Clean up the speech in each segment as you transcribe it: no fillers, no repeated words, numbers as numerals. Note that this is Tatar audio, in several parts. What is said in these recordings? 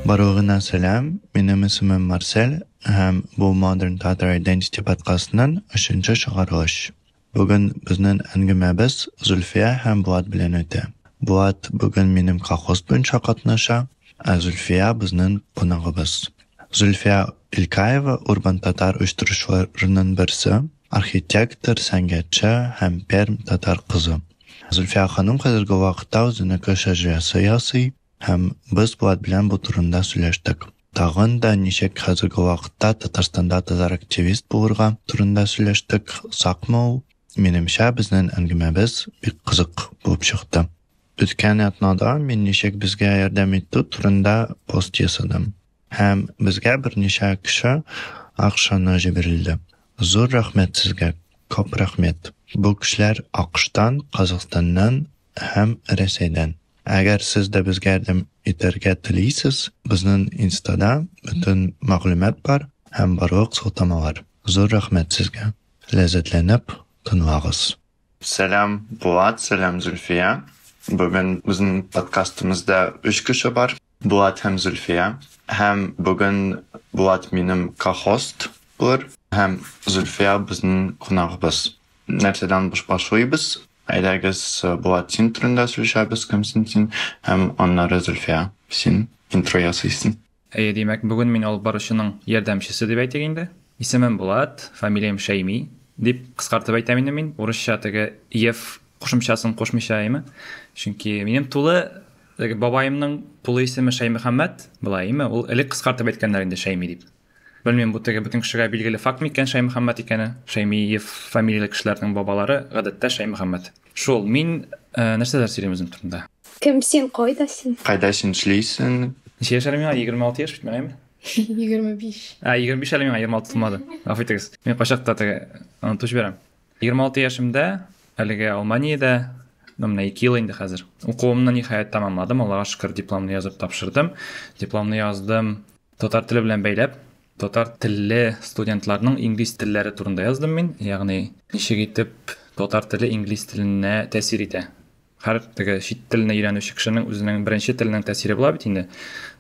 Барлыгына сәлам, минем исемем Марсель һәм бу Modern Tatar Identity подкастының өченче чыгарылыш. Бүген безнең әңгәмәбез Зөлфия һәм Булат белән үтә. Булат бүген минем колхоз буенча катнаша, ә Зөлфия безнең кунагыбыз. Зөлфия Илкаева Урбан татар оештыручыларының берсе, архитектор, сәнгатьче һәм Пермь татар кызы. Зөлфия ханым хәзерге вакытта үзенеке шәҗәрәсе ясый, Һәм без Булат белән бу турында сөйләштек. Тагын да ничек хәзерге вакытта Татарстанда татар активист булырга турында сөйләштек, озакмы ул? Минемчә, безнең әңгәмәбез бик кызык булып чыкты. Үткән атнада мин ничек безгә ярдәм итү турында пост ясадым. Һәм безгә берничә кеше акчаны җибәрелде. Зур рәхмәт сезгә, күп рәхмәт. Бу кешеләр АКШтан, Казахстаннан һәм Рәсәйдән. Әгәр сез дә безгә ярдәм итәргә телисез, безнең инстада бөтен мәгълүмат бар һәм барлык сылтамалар. Зур рәхмәт сезгә. Ләззәтләнеп тыңлагыз. Сәлам, Булат, сәлам, Зөлфия. Бүген безнең подкастыбызда өч кеше бар. Булат һәм Зөлфия. Һәм бүген Булат минем ко-хост булыр һәм Зөлфия безнең кунагыбыз. Нәрсәдән башлыйбыз? Әйдәгез, Булат, син турында сөйләшәбез, кемсең син? Һәм аннары Зөлфия, син интро ясыйсың. Әйе, димәк, бүген мин алып баручының ярдәмчесе дип әйтик инде. Исемем Булат, фамилиям Шәйми дип кыскартып әйтәм инде мин. Урысча теге ев кушымчасын кушмыйча, әйеме? Чөнки минем тулы теге бабаемның тулы исеме Шәймөхәммәт була, әйеме? Ул элек кыскартып әйткәннәр инде Шәйми дип. Белмим, бу теге бөтен кешегә билгеле факт микән Шәймөхәммәт икәне. Шәймиев фамилияле кешеләрнең бабалары гадәттә Шәймөхәммәт. Шул, мин э, нәрсәләр сөйлим үзем турында? Кем син, кайда син? Кайда син эшлисең? Ничә яшь әле миңа? 26 яшь бит миңа, 25. Ә, 25 әле миңа, 26 тулмады. Гафу итегез. Мин кайчакта теге онытып җибәрәм. 26 яшемдә әлеге Алманиядә, ну, менә 2 ел инде хәзер. Укуымны ниһаять тәмамладым, Аллага шөкер, дипломны язып тапшырдым. Дипломны яздым Татар теле белән бәйләп, татар телле студентларның инглиз телләре турында яздым мин. Ягъни, ничек итеп татар теле инглиз теленә тәэсир итә. Һәр теге чит телне өйрәнүче кешенең үзенең беренче теленең тәэсире була бит инде.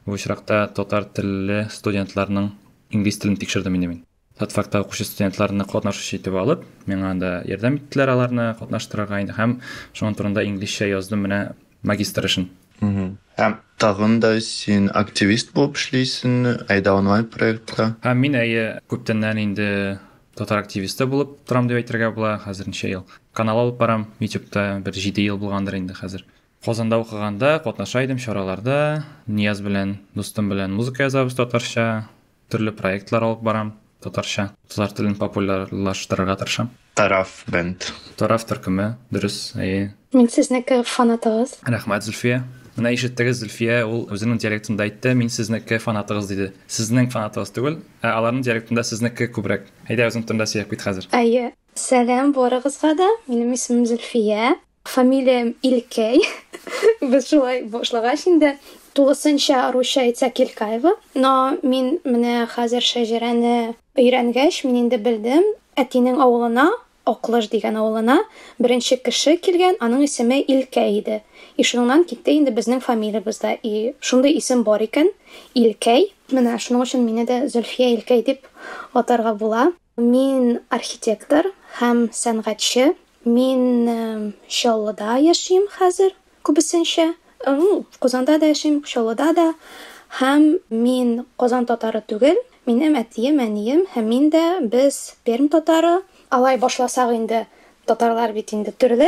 Бу очракта татар телле студентларның инглиз телен тикшердем инде мин. Татфакта укучы студентларны катнашучы итеп алып, миңа анда ярдәм иттеләр аларны катнаштырырга инде һәм шуның турында инглизчә яздым менә магистр эшен. Һәм тагын да син активист булып эшлисең, Әйдә онлайн проектта. Һәм мин әйе, күптәннән инде татар активисты булып торам дип әйтергә була, хәзер ничә ел. Канал алып барам YouTube'та, бер 7 ел булгандыр инде хәзер. Казанда укыганда катнаша идем чараларда, Нияз белән, дустым белән музыка язабыз татарча, Төрле проектлар алып барам татарча. Татар телен популярлаштырырга тырышам. Тараф бенд. Тараф төркеме, дөрес, әйе. Мин сезнеке фанатыгыз. Рәхмәт, Зөлфия. Менә ишеттегез, Зөлфия ул үзенең диалектында әйтте, мин сезнеке фанатыгыз диде. Сезнең фанатыгыз түгел, ә аларның диалектында сезнеке күбрәк. Әйдә, үзең турында сөйләп кит хәзер. Әйе. Сәлам барыгызга да. Минем исемем Зөлфия. Фамилиям Илкәй. Без шулай башлагач инде. Тулысынча русча әйтсәк Илкаева. Но мин менә хәзер шәҗәрәне өйрәнгәч, мин инде белдем, әтинең авылына, Аклыш дигән авылына беренче кеше килгән, аның исеме Илкәй иде. И шуныңнан китте инде безнең фамилиябез дә. И шундый исем бар икән, Илкәй. Менә шуның өчен мине дә Зөлфия Илкәй дип атарга була. Мин архитектор һәм сәнгатьче. Мин Чаллыда яшим хәзер күбесенчә. Ну, Казанда да яшим, Чаллыда да. Һәм мин Казан татары түгел. Минем әтием, әнием һәм мин дә без Пермь татары. Алай башласак инде, татарлар бит инде төрле.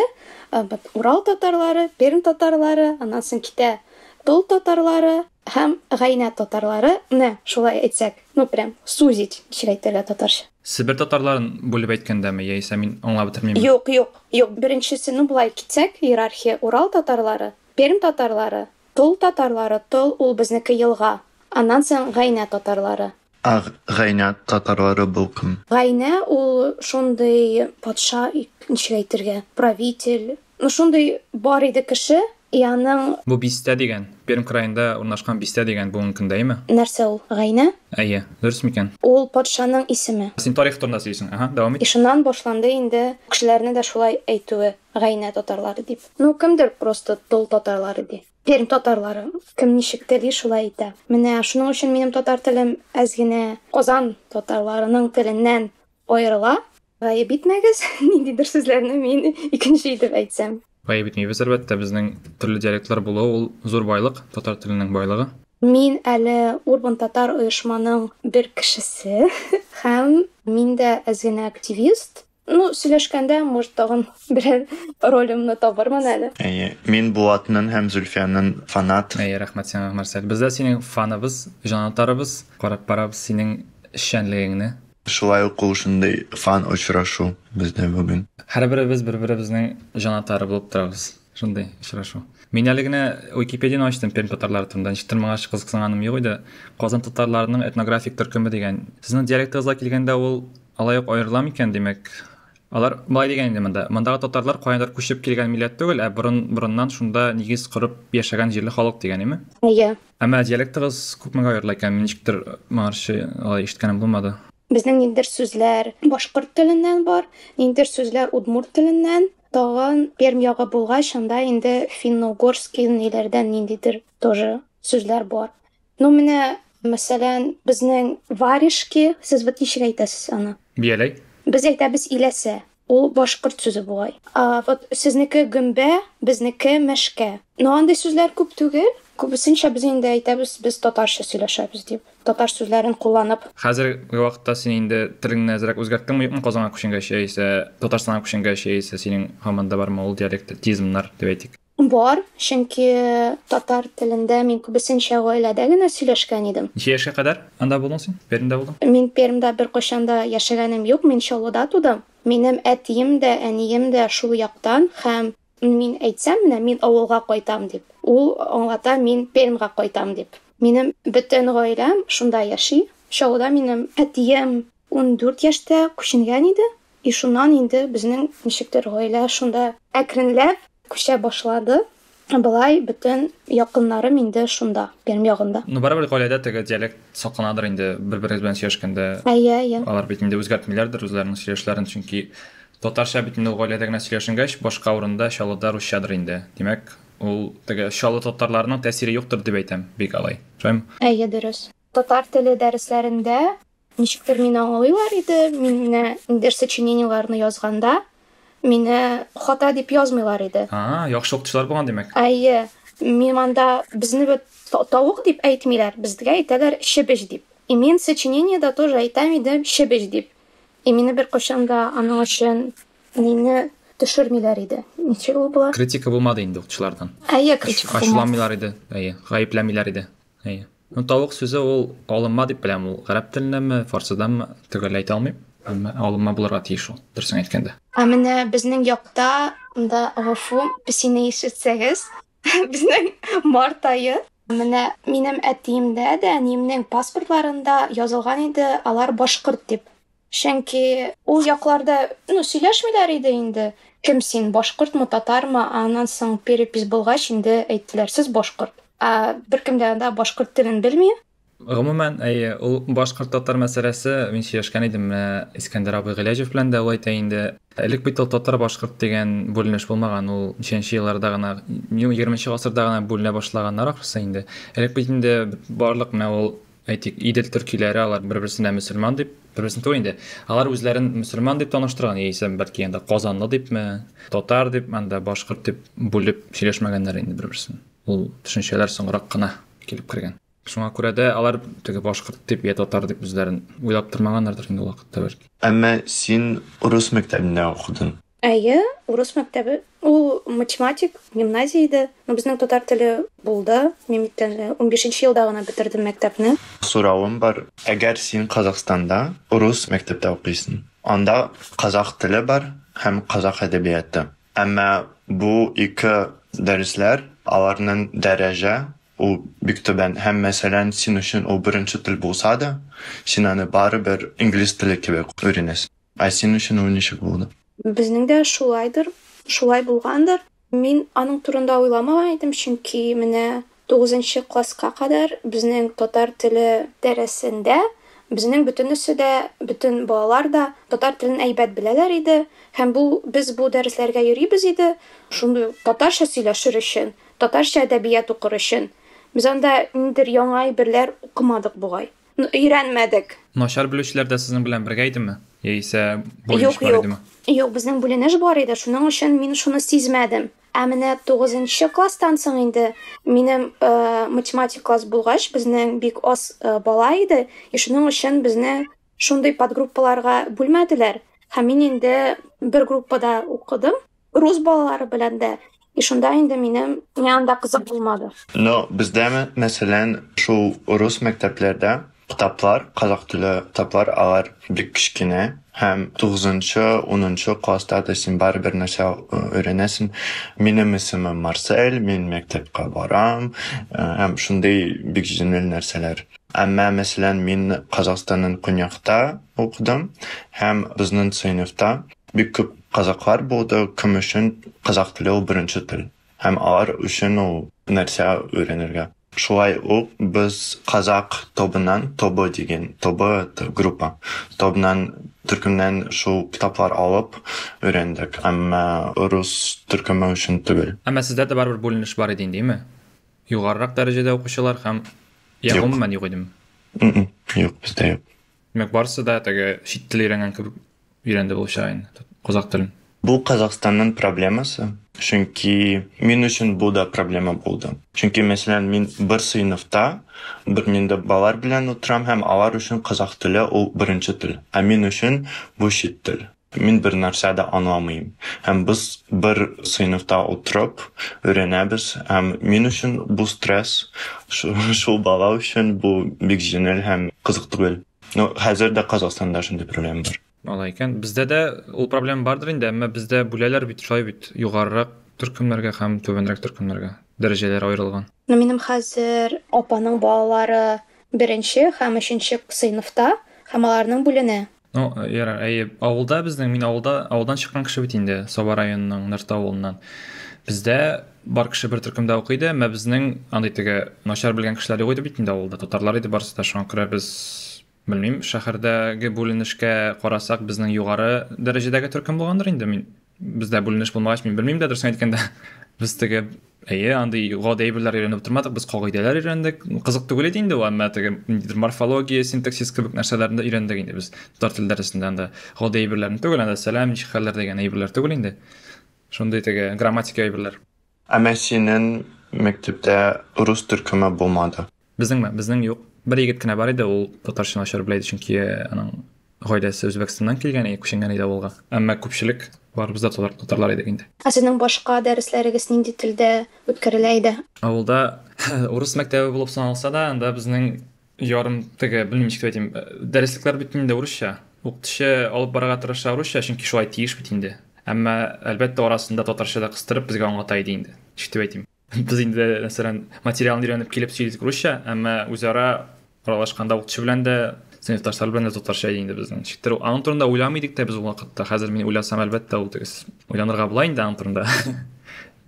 Урал татарлары, Пермь татарлары, аннан соң китә Тол татарлары. Һәм Гайнә татарлары, менә шулай әйтсәк, ну прям сузить, ничек әйтергә татарча. Себер татарларын бүлеп әйткәндәме, яисә мин аңлап бетермим? Юк, юк, юк, беренчесе, ну болай китсәк, иерархия, Урал татарлары, Пермь татарлары, Тол татарлары, Тол ул безнеке елга, аннан соң Гайнә татарлары. Ә Гайнә татарлары бу кем? Гайнә ул шундый патша, ничек әйтергә, правитель, ну шундый бар иде кеше. И аның Бу бистә дигән, Пермь краенда урнашкан бистә дигән бүгенге көндә, әйеме? Нәрсә ул? Гайнә? Әйе, дөрес микән? Ул патшаның исеме. Син тарих турында сөйлисең. Аһа, дәвам ит. И шуннан башланды инде кешеләрне дә шулай әйтүе, Гайнә татарлары дип. Ну, кемдер просто тол татарлары ди. Пермь татарлары. Кем ничек тели, шулай әйтә. Менә шуның өчен минем татар телем әз генә Казан татарларының теленнән аерыла. Гаеп итмәгез, ниндидер сүзләрне мин икенче итеп әйтсәм. Гаеп итмибез, әлбәттә, безнең төрле диалектлар булуы ул зур байлык, татар теленең байлыгы. Мин әле Урбан татар оешманың бер кешесе һәм мин дә әз генә активист. Ну, сөйләшкәндә, может, тагын берәр ролемне табырмын әле. Әйе, мин Булатның һәм Зөлфиянең фанат. Әйе, рәхмәт сиңа, Марсель. Без дә синең фаныбыз, җанатарыбыз. Карап барабыз синең эшчәнлегеңне. Шулай ук ул шундый фан очрашу бездә бүген. Һәрберебез бер-беребезнең җанатары булып торабыз. Шундый очрашу. Мин әле генә Википедияне ачтым Пермь татарлары турында. Ничектер моңа кызыксынганым юк иде. Казан татарларының этнографик төркеме дигән. Сезнең диалектыгызга килгәндә ул алай ук аерыла микән, димәк? Алар болай дигән инде монда. Мондагы татарлар каяндыр күчеп килгән милләт түгел, ә борын-борыннан шунда нигез корып яшәгән җирле халык дигән, име? Әйе. Әмма диалектыгыз күпмегә аерыла икән? Мин ничектер моңарчы алай ишеткәнем булмады. Безнең ниндидер сүзләр башкорт теленнән бар, ниндидер сүзләр удмурт теленнән. Тагын Пермь ягы булгач, анда инде финно-угорский ниләрдән ниндидер тоже сүзләр бар. Ну, менә, мәсәлән, безнең варежки, сез вот ничек әйтәсез аны? Бияләй. Без әйтәбез иләсә. Ул башкорт сүзе бугай. А вот сезнеке гөмбә, безнеке мәшкә. Но андый сүзләр күп түгел. Күбесенчә без инде әйтәбез, без татарча сөйләшәбез дип. Татар сүзләрен кулланып. Хәзерге вакытта син инде телеңне әзрәк үзгәрттеңме, юкмы Казанга күченгәч яисә Татарстанга күченгәч яисә синең һаман да бармы ул диалектизмнар дип әйтик? Бар, чөнки татар телендә мин күбесенчә гаиләдә генә сөйләшкән идем. Ничә яшькә кадәр анда булдың син? Пермьдә булдың? Мин Пермьдә беркайчан да яшәгәнем юк, мин Чаллыда тудым. Минем әтием дә, әнием дә шул яктан һәм мин әйтсәм, менә мин авылга кайтам дип, ул аңлата, мин Пермьгә кайтам дип. Минем бөтен гаиләм шунда яши. Чаллыда минем әтием 14 яшьтә күченгән иде. И шуннан инде безнең ничектер гаилә шунда әкренләп күчә башлады. Болай бөтен якыннарым инде шунда, Пермь ягында. Ну, барыбер гаиләдә теге диалект сакланадыр инде, бер-берегез белән сөйләшкәндә. Әйе, әйе. Алар бит инде үзгәртмиләрдер үзләренең сөйләшләрен, чөнки татарча бит инде ул гаиләдә генә сөйләшенгәч, башка урында Чаллыда русчадыр инде. Димәк, ул теге Чаллы татарларының тәэсире юктыр дип әйтәм, бик алай. Шулаймы? Әйе, дөрес. Татар теле дәресләрендә ничектер мине аңлыйлар иде. Мин менә ниндидер сочинениеләрне язганда, мине хата дип язмыйлар иде. А, яхшы укытучылар булган, димәк. Әйе. Мин анда безне бит тавык дип әйтмиләр, безгә әйтәләр чебеш дип. И мин сочинениедә тоже әйтәм идем чебеш дип. И мине беркайчан да аның өчен мине төшермиләр иде. Ничек ул була? Критика булмады инде укытучылардан. Әйе, критика булмады. Ачуланмыйлар иде, әйе, гаепләмиләр иде. Әйе. Ну, тавык сүзе ул алынма дип беләм, ул гарәп теленнәнме, фарсыданмы, төгәл әйтә алмыйм. Әмма алынма булырга тиеш ул, дөресен әйткәндә. Ә менә безнең якта, монда гафу, песине ишетсәгез, безнең март ае. Менә минем әтиемдә дә, әниемнең паспортларында язылган иде, алар башкорт дип. Чөнки ул якларда, ну, сөйләшмиләр иде инде. Кем син, башкортмы, татармы? Аннан соң перепись булгач инде әйттеләр, сез башкорт. Ә беркем дә анда башкорт телен белми. Гомумән, әйе, ул башкорт-татар мәсьәләсе, мин сөйләшкән идем менә Искәндәр абый Гыйләҗев белән дә, ул әйтә инде, элек бит ул татар-башкорт дигән бүленеш булмаган, ул ничәнче елларда гына, егерменче гасырда гына бүленә башлаганнар ахрысы инде. Элек бит инде барлык менә ул Әйтик, Идел төркиләре алар бер-берсенә мөселман дип, бер-берсен түгел инде. Алар үзләрен мөселман дип таныштырган, яисә бәлки анда казанлы дипме, татар дип, анда башкорт дип бүлеп сөйләшмәгәннәр инде бер-берсен. Ул төшенчәләр соңрак кына килеп кергән. Шуңа күрә дә алар теге башкорт дип я татар дип үзләрен уйлап тормаганнардыр инде ул вакытта бәлки. Әмма син урыс мәктәбендә укыдың. Әйе, урыс мәктәбе. Ул математик гимназия иде. Но безнең татар теле булды. Мин бит әле унбишенче елда гына бетердем мәктәпне. Соравым бар. Әгәр син Казахстанда урыс мәктәптә укыйсың, анда казах теле бар һәм казах әдәбияты. Әмма бу ике дәресләр, аларның дәрәҗә ул бик түбән. Һәм, мәсәлән, син өчен ул беренче тел булса да, син аны барыбер инглиз теле кебек өйрәнәсең. Ә син өчен ул ничек булды? Безнең дә шулайдыр, шулай булгандыр. Мин аның турында уйламаган идем, чөнки менә 9 класска кадәр безнең татар теле дәресендә безнең бөтенесе дә, бөтен балалар да татар телен әйбәт беләләр иде. Һәм бу без бу дәресләргә йөрибез иде, шундый татарча сөйләшер өчен, татарча әдәбият укыр өчен. Без анда ниндидер яңа әйберләр укымадык бугай. Ну, өйрәнмәдек. Начар белүчеләр дә сезнең белән бергә идеме? Яисә бүленеш Юк, бар юк. идеме? Юк, безнең бүленеш бар иде, шуның өчен мин шуны сизмәдем. Ә менә 9 класстан соң инде минем математик класс булгач, безнең бик аз бала иде, и шуның өчен безне шундый подгруппаларга бүлмәделәр. Һәм мин инде бер группада укыдым, рус балалары белән дә. И шунда инде минем миңа анда кызык булмады. Но бездә, мәсәлән, шул рус мәктәпләрдә китаплар, казак теле китаплар, алар бик кечкенә һәм 9-нчы, 10-нчы класста да син барыбер нәрсә өйрәнәсең. Минем исемем Марсель, мин мәктәпкә барам, һәм шундый бик җиңел нәрсәләр. Әмма, мәсәлән, мин Казахстанның көньякта укыдым һәм безнең сыйныфта бик күп казаклар булды, кем өчен казак теле ул беренче тел. Һәм алар өчен ул нәрсә өйрәнергә. Шулай ук без казак тобыннан, тобы дигән, тобы это группа, тобыннан төркемнән шул китаплар алып өйрәндек, әмма рус төркеме өчен түгел. Әмма сездә дә барыбер бүленеш бар иде инде, әйме? Югарырак дәрәҗәдә укучылар һәм я Юк. гомумән юк идеме? Юк, бездә юк. Димәк, барысы да теге чит тел өйрәнгән кебек өйрәнде булча инде казак телен. Бу Казахстанның проблемасы, чөнки мин өчен бу да проблема булды. Чөнки, мәсәлән, мин бер сыйныфта бер миндә балалар белән утырам һәм алар өчен казак теле ул беренче тел, ә мин өчен бу чит тел. Мин бер нәрсә дә аңламыйм. Һәм без бер сыйныфта утырып өйрәнәбез, һәм мин өчен бу стресс, шул бала өчен бу бик җиңел һәм кызык түгел. Но хәзер дә Казахстанда шундый проблема бар. Алай икән. Бездә дә ул проблема бардыр инде, әмма бездә бүләләр бит, шулай бит, югарырак төркемнәргә һәм түбәнрәк төркемнәргә дәрәҗәләр аерылган. Но минем хәзер апаның балалары беренче һәм өченче сыйныфта, һәм аларның бүленә. Ну, ярар, әйе, авылда безнең, мин авылда, авылдан чыккан кеше бит инде, Саба районының Нырты авылыннан. Бездә бар кеше бер төркемдә укый иде, әмма безнең андый теге начар белгән кешеләр юк иде бит инде авылда, татарлар иде барысы да, шуңа күрә без белмим, шәһәрдәге бүленешкә карасак, безнең югары дәрәҗәдәге төркем булгандыр инде. Мин бездә бүленеш булмагач, мин белмим дә, дөресен әйткәндә. Без теге, әйе, андый гади әйберләр өйрәнеп тормадык, без кагыйдәләр өйрәндек. Кызык түгел иде инде ул, әмма теге ниндидер морфология, синтаксис кебек нәрсәләрне дә өйрәндек инде без татар теле дәресендә. Анда гади әйберләрне түгел, анда сәлам, ничек хәлләр дигән әйберләр түгел инде. Шундый теге грамматика әйберләр. Әмма синең мәктәптә рус төркеме булмады. Безнеңме? Безнең юк. Бер егет кенә бар иде, ул татарча начар белә иде, чөнки аның гаиләсе Үзбәкстаннан килгән, күченгән иде авылга. Әмма күпчелек барыбыз да татарлар идек инде. Ә сезнең башка дәресләрегез нинди телдә үткәрелә иде? Авылда урыс мәктәбе булып саналса да, анда безнең ярым теге, белмим ничек дип әйтим, дәреслекләр бит инде урысча. Укытучы алып барырга тырыша урысча, чөнки шулай тиеш бит инде. Әмма әлбәттә арасында татарча да кыстырып безгә аңлата иде инде. Ничек дип әйтим? Без инде, мәсәлән, материалны өйрәнеп килеп сөйлидек русча, әмма үзара аралашканда укытучы белән дә, сыйныфташлар белән дә татарча иде инде безнең. Ничектер аның турында уйламый идек тә без ул вакытта. Хәзер мин уйласам, әлбәттә, ул төгес уйланырга була инде аның турында.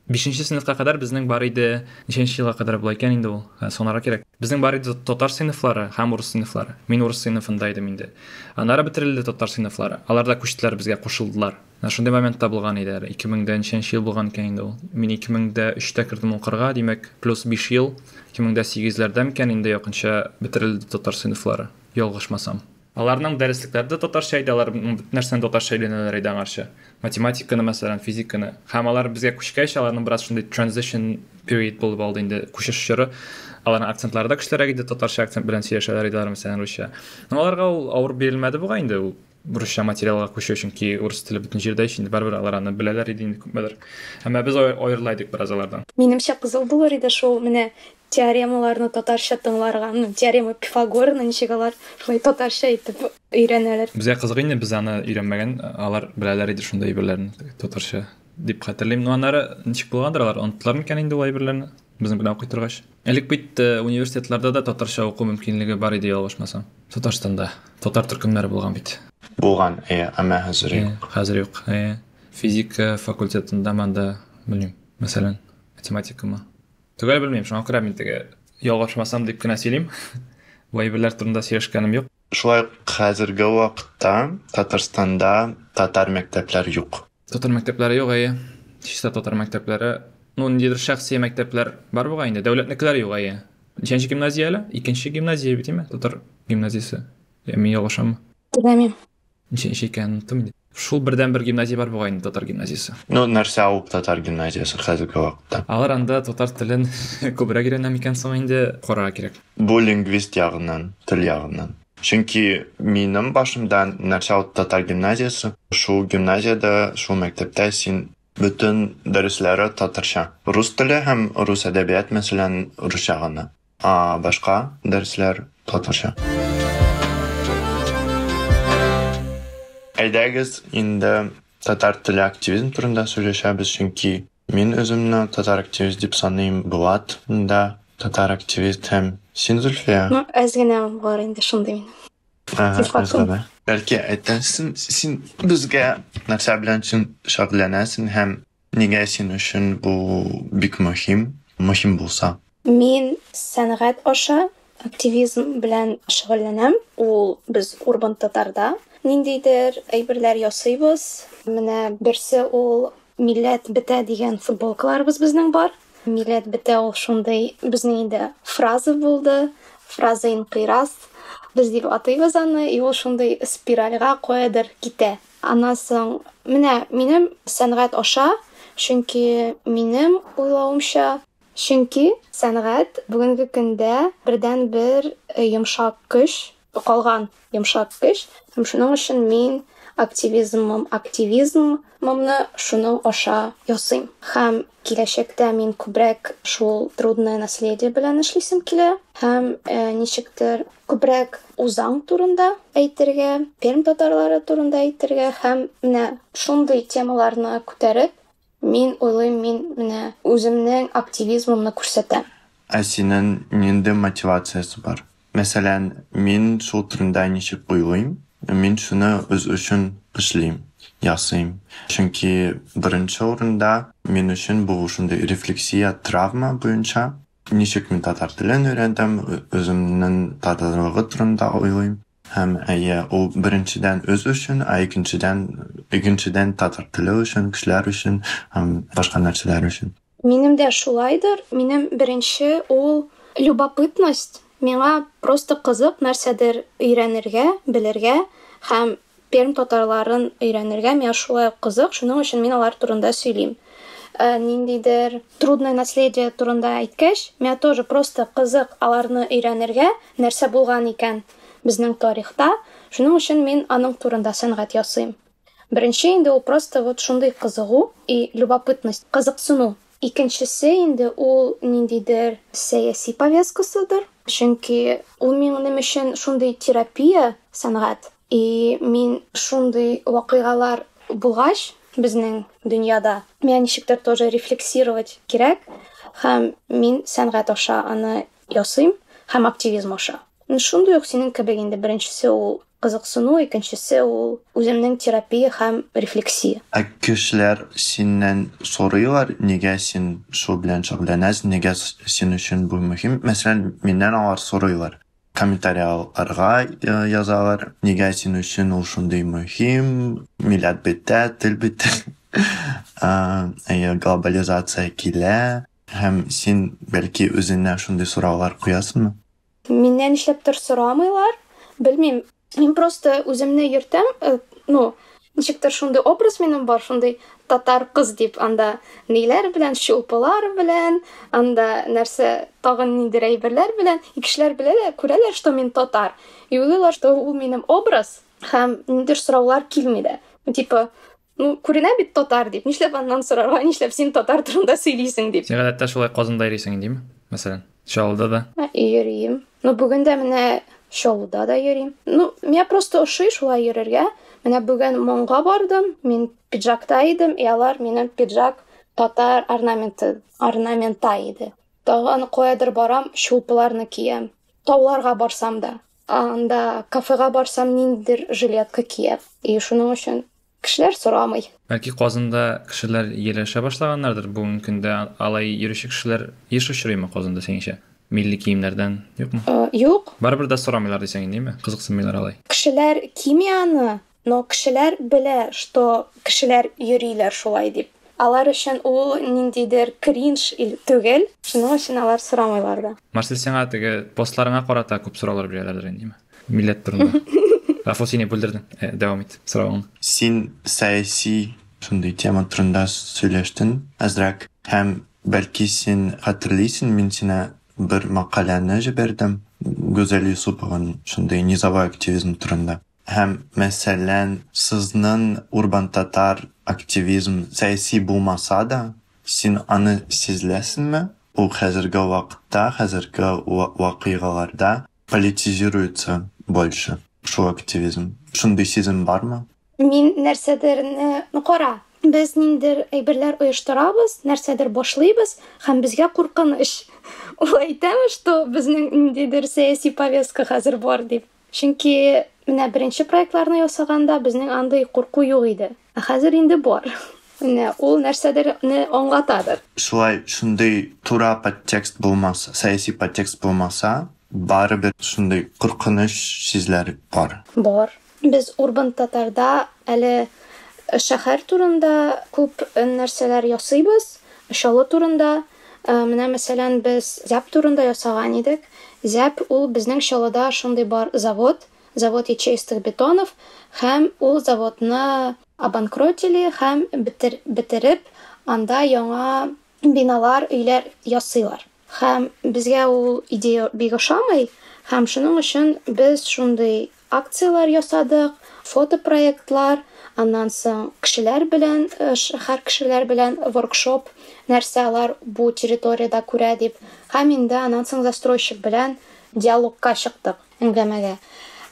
5 сыйныфка кадәр безнең бар иде, ничәнче елга кадәр була икән инде ул, санарга кирәк. Безнең бар иде татар сыйныфлары һәм урыс сыйныфлары. Мин урыс сыйныфында идем инде. Аннары бетерелде татар сыйныфлары. Алар да күчтеләр, безгә кушылдылар. Менә шундый моментта булган иде әле. 2000 ничәнче ел булган икән инде ул. Мин 2003-тә кердем укырга, димәк, плюс 5 ел. 2008-ләрдә микән инде якынча бетерелде татар сыйныфлары, ялгышмасам. Аларның дәреслекләре дә татарча иде, алар бөтен нәрсәне татарча өйрәнәләр иде аңарчы. Математиканы, мәсәлән, физиканы. Һәм алар безгә күчкәч, аларның бераз шундый transition period булып алды инде, күчеш чоры. Аларның акцентлары да көчлерәк иде, татарча акцент белән сөйләшәләр иде алар, мәсәлән, русча. Но аларга ул авыр бирелмәде бугай инде, ул русча материалга күчү, чөнки урыс теле бөтен җирдә ич инде, барыбер алар аны беләләр иде инде күпмедер. Әмма без аерыла идек бераз алардан. Минемчә, кызыл булыр иде шул менә теоремаларны татарча тыңларга, ну, теорема Пифагорны ничек алар шулай татарча итеп өйрәнәләр. Безгә кызык инде, без аны өйрәнмәгән, алар беләләр иде шундый әйберләрне татарча дип хәтерлим. Но аннары ничек булгандыр, алар оныттылар микән инде ул әйберләрне безнең белән укый торгач. Элек бит университетларда да татарча уку мөмкинлеге бар иде, ялгышмасам. Татарстанда татар төркемнәре булган бит. Булган, әйе, әмма хәзер юк. Хәзер юк. Физика факультетында манда, белмим. Мәсәлән, математикамы. Төгәл белмим, шуңа күрә мин теге ялгышмасам дип кенә сөйлим. Бу әйберләр турында сөйләшкәнем юк. Шулай ук хәзерге вакытта Татарстанда татар мәктәпләр юк. Татар мәктәпләре юк, әйе. Чиста татар мәктәпләре. Ну, ниндидер шәхси мәктәпләр бар бугай инде, дәүләтнекеләр юк, әйе. Ничәнче гимназия әле? Икенче гимназия бит, әйме? Татар гимназиясе. Я, мин ялгышаммы? Белмим. Ничәнче икәнен оныттым инде. Шул бердәнбер гимназия бар бугай инде, татар гимназиясе. Ну, нәрсә ул татар гимназиясе хәзерге вакытта? Алар анда татар телен күбрәк өйрәнә микән соң инде, карарга кирәк. Бу лингвист ягыннан, тел ягыннан. Чөнки минем башымда нәрсә ул татар гимназиясе, шул гимназиядә, шул мәктәптә син бөтен дәресләре татарча. Рус теле һәм рус әдәбият, мәсәлән, русча гына. А башка дәресләр татарча. Әйдәгез инде татар теле активизм турында сөйләшәбез, чөнки мин үземне татар активист дип саныйм, Булат да татар активист һәм син, Зөлфия? Ну, әз генә бар инде шундый минем. Ага, Сифатым. әз генә. Бәлки әйтәсең, син безгә нәрсә белән син шөгыльләнәсең һәм нигә син өчен бу бик мөһим, мөһим булса? Мин сәнгать аша активизм белән шөгыльләнәм. Ул без Урбан Татарда ниндидер әйберләр ясыйбыз. Менә берсе ул Милләт бетә дигән футболкаларыбыз безнең бар. Милләт бетә ул шундый безнең инде фраза булды, фраза инкыйраз. Без дип атыйбыз аны, и ул шундый спиральгә каядыр китә. Аннан соң менә минем сәнгать аша, чөнки минем уйлавымча, чөнки сәнгать бүгенге көндә бердәнбер йомшак көч, калган йомшак көч. Һәм шуның өчен мин активизмымны шуның аша ясыйм. Һәм киләчәктә мин күбрәк шул трудное наследие белән эшлисем килә. Һәм ничектер күбрәк Узаң турында әйтергә, Пермь татарлары турында әйтергә һәм менә шундый темаларны күтәреп, мин уйлыйм, мин менә үземнең активизмымны күрсәтәм. Ә синең нинди мотивациясе бар? Мәсәлән, мин шул турында ничек уйлыйм, мин шуны үз өчен эшлим, ясыйм. Чөнки беренче урында мин өчен бу шундый рефлексия, травма буенча. Ничек мин татар телен өйрәндем, үземнең татарлыгы турында уйлыйм. Һәм әйе, ул беренчедән үз өчен, ә икенчедән татар теле өчен, кешеләр өчен һәм башка нәрсәләр өчен. Минем дә шулайдыр. Минем беренче ул любопытность. Миңа просто кызык нәрсәдер өйрәнергә, белергә һәм Пермь татарларын өйрәнергә миңа шулай ук кызык, шуның өчен мин алар турында сөйлим. Ниндидер трудное наследие турында әйткәч, миңа тоже просто кызык аларны өйрәнергә, нәрсә булган икән безнең тарихта, шуның өчен мин аның турында сәнгать ясыйм. Беренче инде ул просто вот шундый кызыгу и любопытность, кызыксыну. Икенчесе инде ул ниндидер сәяси повесткасыдыр, чөнки ул минем өчен шундый терапия сәнгать. И мин шундый вакыйгалар булгач безнең дөньяда, миңа ничектер тоже рефлексировать кирәк, һәм мин сәнгать аша аны ясыйм, һәм активизм аша. Шундый ук синең кебек инде, беренчесе ул кызыксыну, икенчесе ул үземнең терапия һәм рефлексия. Ә кешеләр синнән сорыйлар, нигә син шул белән шөгыльләнәсең, нигә син өчен бу мөһим? Мәсәлән, миннән алар сорыйлар. Комментарияларга язалар, нигә син өчен ул шундый мөһим, милләт бетә, тел бетә, глобализация килә, һәм син бәлки үзеңә шундый сораулар куясыңмы? Миннән нишләптер сорамыйлар, белмим. Мин просто үземне йөртәм, ну, ничектер шундый образ минем бар, шундый татар кыз дип, анда ниләр белән, чулпылар белән, анда нәрсә, тагын ниндидер әйберләр белән, и кешеләр беләләр, күрәләр, что мин татар. И уйлыйлар, что ул минем образ, һәм ниндидер сораулар килми дә. Типа, ну, күренә бит татар дип, нишләп аннан сорарга, нишләп син татар турында сөйлисең дип. Син гадәттә шулай Казанда йөрисең дими, мәсәлән, Чаллыда да? Йөрим. Ну, бүген дә менә Чаллыда да йөрим. Ну, миңа просто ошый шулай йөрергә. Менә бүген Монга бардым, мин пиджакта идем, и алар минем пиджак татар орнамента иде. Тагын каядыр барам, чулпыларны киям. Тауларга барсам да, анда кафега барсам, ниндидер жилетка киям. И шуның өчен Кешеләр сорамый. Бәлки Казанда кешеләр ияләшә башлаганнардыр бүгенге көндә алай йөрүче кешеләр еш очрыймы Казанда синеңчә? Милли киемнәрдән юкмы? Юк. Барыбер дә сорамыйлар дисең инде, әйме? Кызыксынмыйлар алай. Кешеләр кими аны, но кешеләр белә, что кешеләр йөриләр шулай дип. Алар өчен ул ниндидер кринж түгел, шуның өчен алар сорамыйлар да. Марсель, сиңа теге постларыңа карата күп сораулар бирәләрдер инде, әйме? Милләт турында. Гафу, сине бүлдердем. Дәвам ит соравыңны. Син сәяси шундый тема турында сөйләштең әзрәк һәм бәлки син хәтерлисең, мин сиңа бер мәкаләне җибәрдем Гүзәл Юсупованың шундый низовой активизм турында. Һәм, мәсәлән, сезнең урбан татар активизм сәяси булмаса да, син аны сизеләсеңме? Ул хәзерге вакытта, хәзерге вакыйгаларда политизируется больше шул активизм. Шундый сизем бармы? Мин нәрсәдерне, ну кара, без ниндидер әйберләр оештырабыз, нәрсәдер башлыйбыз, һәм безгә куркыныч. Ул әйтәме, что безнең ниндидер сәяси повестка хәзер бар дип. Чөнки менә беренче проектларны ясаганда безнең андый курку юк иде. Ә хәзер инде бар. Менә ул нәрсәдерне аңлатадыр. Шулай шундый тура подтекст булмаса, сәяси подтекст булмаса, барыбер шундый куркыныч сүзләр бар. Бар. Без Урбан Татарда әле шәһәр турында күп нәрсәләр ясыйбыз, Чаллы турында. Менә мәсәлән, без ЗӘП турында ясаган идек. ЗӘП ул безнең Чаллыда шундый бар завод, завод ячеистых бетонов, һәм ул заводны обанкротили һәм бетереп, анда яңа биналар, өйләр ясыйлар. Һәм безгә ул идея бик ошамый, һәм шуның өчен без шундый акцияләр ясадык, фотопроектлар, аннан соң кешеләр белән, шәһәр кешеләр белән воркшоп, нәрсә алар бу территориядә күрә дип, һәм инде аннан соң застройщик белән диалогка чыктык, әңгәмәгә.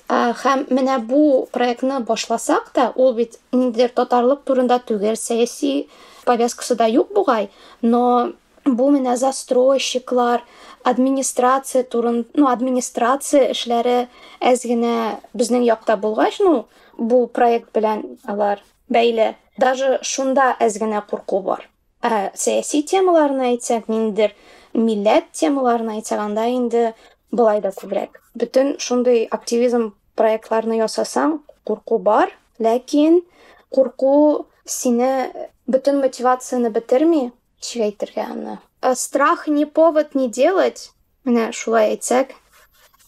Һәм менә бу проектны башласак та, ул бит ниндидер татарлык турында түгел, сәяси повесткасы да юк бугай, но бу менә застройщиклар, администрация турын, ну, администрация эшләре әз генә безнең якта булгач, ну, бу проект белән алар бәйле. Даже шунда әз генә курку бар. Ә сәяси темаларны әйтсәк, ниндидер милләт темаларын әйтсәк, анда инде былай да күбрәк. Бөтен шундый активизм проектларны ясасаң, курку бар, ләкин курку сине бөтен мотивацияне бетерми, ничек әйтергә аны. Страх не повод не делать, менә шулай әйтсәк.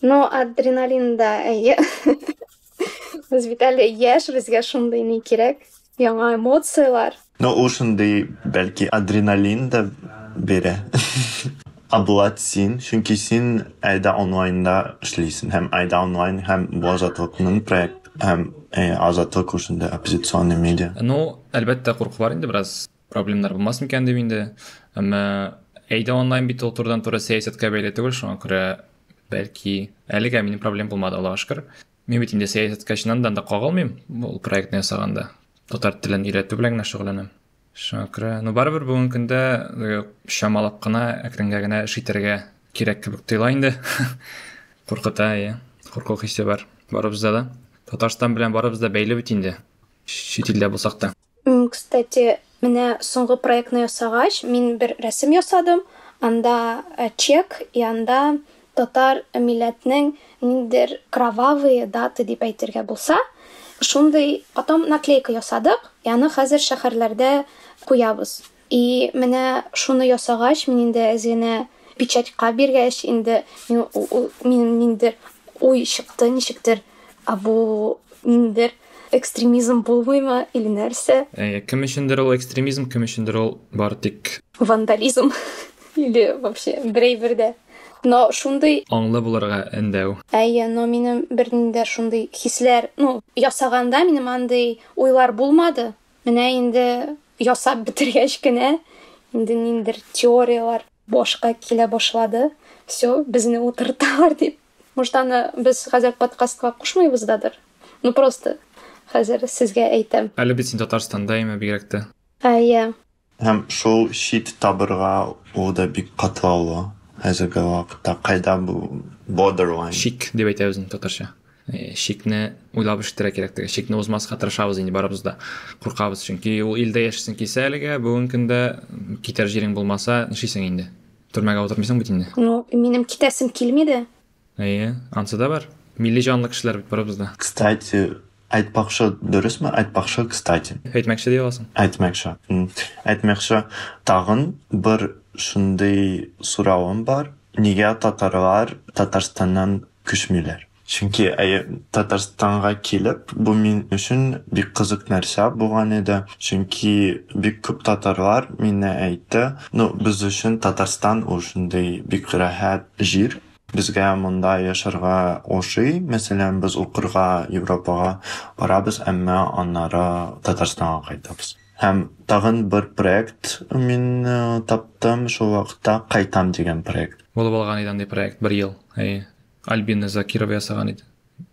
Но адреналин да, әйе. Без бит әле яшь, безгә шундый ни кирәк, яңа эмоцияләр. Но ул шундый, бәлки, адреналин да бирә. Ә Булат син, чөнки син Айда онлайнда эшлисең һәм Айда онлайн һәм бу Азатлыкның проект һәм Азатлык ул шундый оппозиционный медиа. Ну, әлбәттә, курку бар инде бераз. Проблемнар булмас микән дип инде. Әмма Әйдә онлайн бит ул турыдан-туры сәясәткә бәйле түгел, шуңа күрә бәлки әлегә минем проблем булмады, Аллага шөкер. Мин бит инде сәясәткә чыннан да кагылмыйм ул проектны ясаганда. Татар телен өйрәтү белән генә шөгыльләнәм. Шуңа күрә, ну барыбер бүгенге көндә чамалап кына, әкренгә генә эш итәргә кирәк кебек тоела инде. Куркыта, әйе. Курку хисе бар барыбызда да. Татарстан белән барыбыз да бәйле бит инде. Чит илдә булсак та. Кстати, менә соңгы проектны ясагач, мин бер рәсем ясадым. Анда чек, и анда татар милләтнең ниндидер кровавые даты дип әйтергә булса, шундый потом наклейка ясадык, и аны хәзер шәһәрләрдә куябыз. И менә шуны ясагач, мин инде әз генә печатька биргәч, инде минем ниндидер уй чыкты, ничектер, а бу ниндидер экстремизм булмыймы или нәрсә? Кем өчендер ул экстремизм, кем өчендер ул бары тик вандализм или вообще берәй бердә. Но шундый аңлы булырга өндәү. Әйе, но минем бернинди шундый хисләр, ну, ясаганда минем андый уйлар булмады. Менә инде ясап бетергәч кенә инде ниндидер теорияләр башка килә башлады. Все, безне утырталар дип. Может, аны без хәзер подкастка кушмыйбыз дадыр. Ну, просто хәзер сезгә әйтәм. Әле бит син Татарстанда име бигрәк тә. Әйе. Һәм шул чит табырга ул да бик катлаулы. Хәзерге вакытта кайда бу borderline? Чик дип әйтәбез инде татарча. Чикне уйлап эш итәргә кирәк теге. Чикне узмаска тырышабыз инде барыбыз да. Куркабыз, чөнки ул илдә яшисең килсә әлегә, бүгенге көндә китәр җирең булмаса, нишлисең инде? Төрмәгә утырмыйсың бит инде. Ну, минем китәсем килми дә. Әйе, ансы да бар. Милли җанлы кешеләр бит барыбыз да. Кстати, әйтмәкче дөресме? Әйтмәкче, кстати. Әйтмәкче дип аласың. Әйтмәкче. Әйтмәкче, тагын бер шундый соравым бар. Нигә татарлар Татарстаннан күчмиләр? Чөнки әйе, Татарстанга килеп, бу мин өчен бик кызык нәрсә булган иде. Чөнки бик күп татарлар мине әйтте, ну, без өчен Татарстан ул шундый бик рәхәт җир. Безгә монда яшәргә ошый. Мәсәлән, без укырга Европага барабыз, әмма аннары Татарстанга кайтабыз. Һәм тагын бер проект мин таптым шул вакытта, Кайтам дигән проект. Булып алган иде андый проект бер ел. Әйе. Альбина Закирова ясаган иде.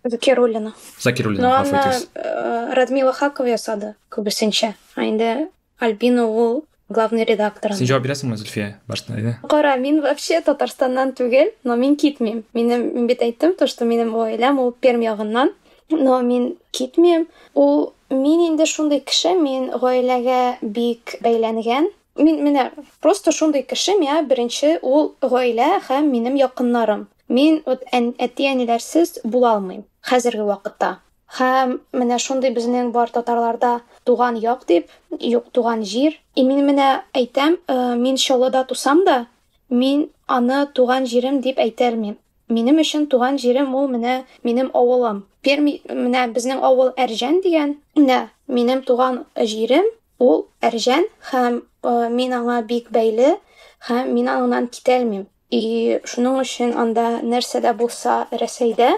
Закируллина. Закируллина, Но аны Радмила Хакова ясады күбесенчә. Ә инде Альбина ул главный редактор. Син җавап бирәсеңме, Зөлфия, башта, әйдә? Кара, мин вообще Татарстаннан түгел, но мин китмим. Минем, мин бит әйттем, то, что минем гаиләм ул Пермь ягыннан, но мин китмим. Ул мин инде шундый кеше, мин гаиләгә бик бәйләнгән. Мин менә просто шундый кеше, миңа беренче ул гаилә һәм минем якыннарым. Мин вот әти-әниләрсез була алмыйм хәзерге вакытта. Һәм менә шундый безнең бар татарларда туган як дип, юк туган җир. И мин менә әйтәм, мин Чаллыда тусам да, мин аны туган җирем дип әйтә алмыйм. Минем өчен туган җирем ул менә минем авылым. Пермь, менә безнең авыл Әрҗән дигән, менә минем туган җирем ул Әрҗән һәм мин аңа бик бәйле һәм мин аннан китә алмыйм. И шуның өчен анда нәрсә дә булса Рәсәйдә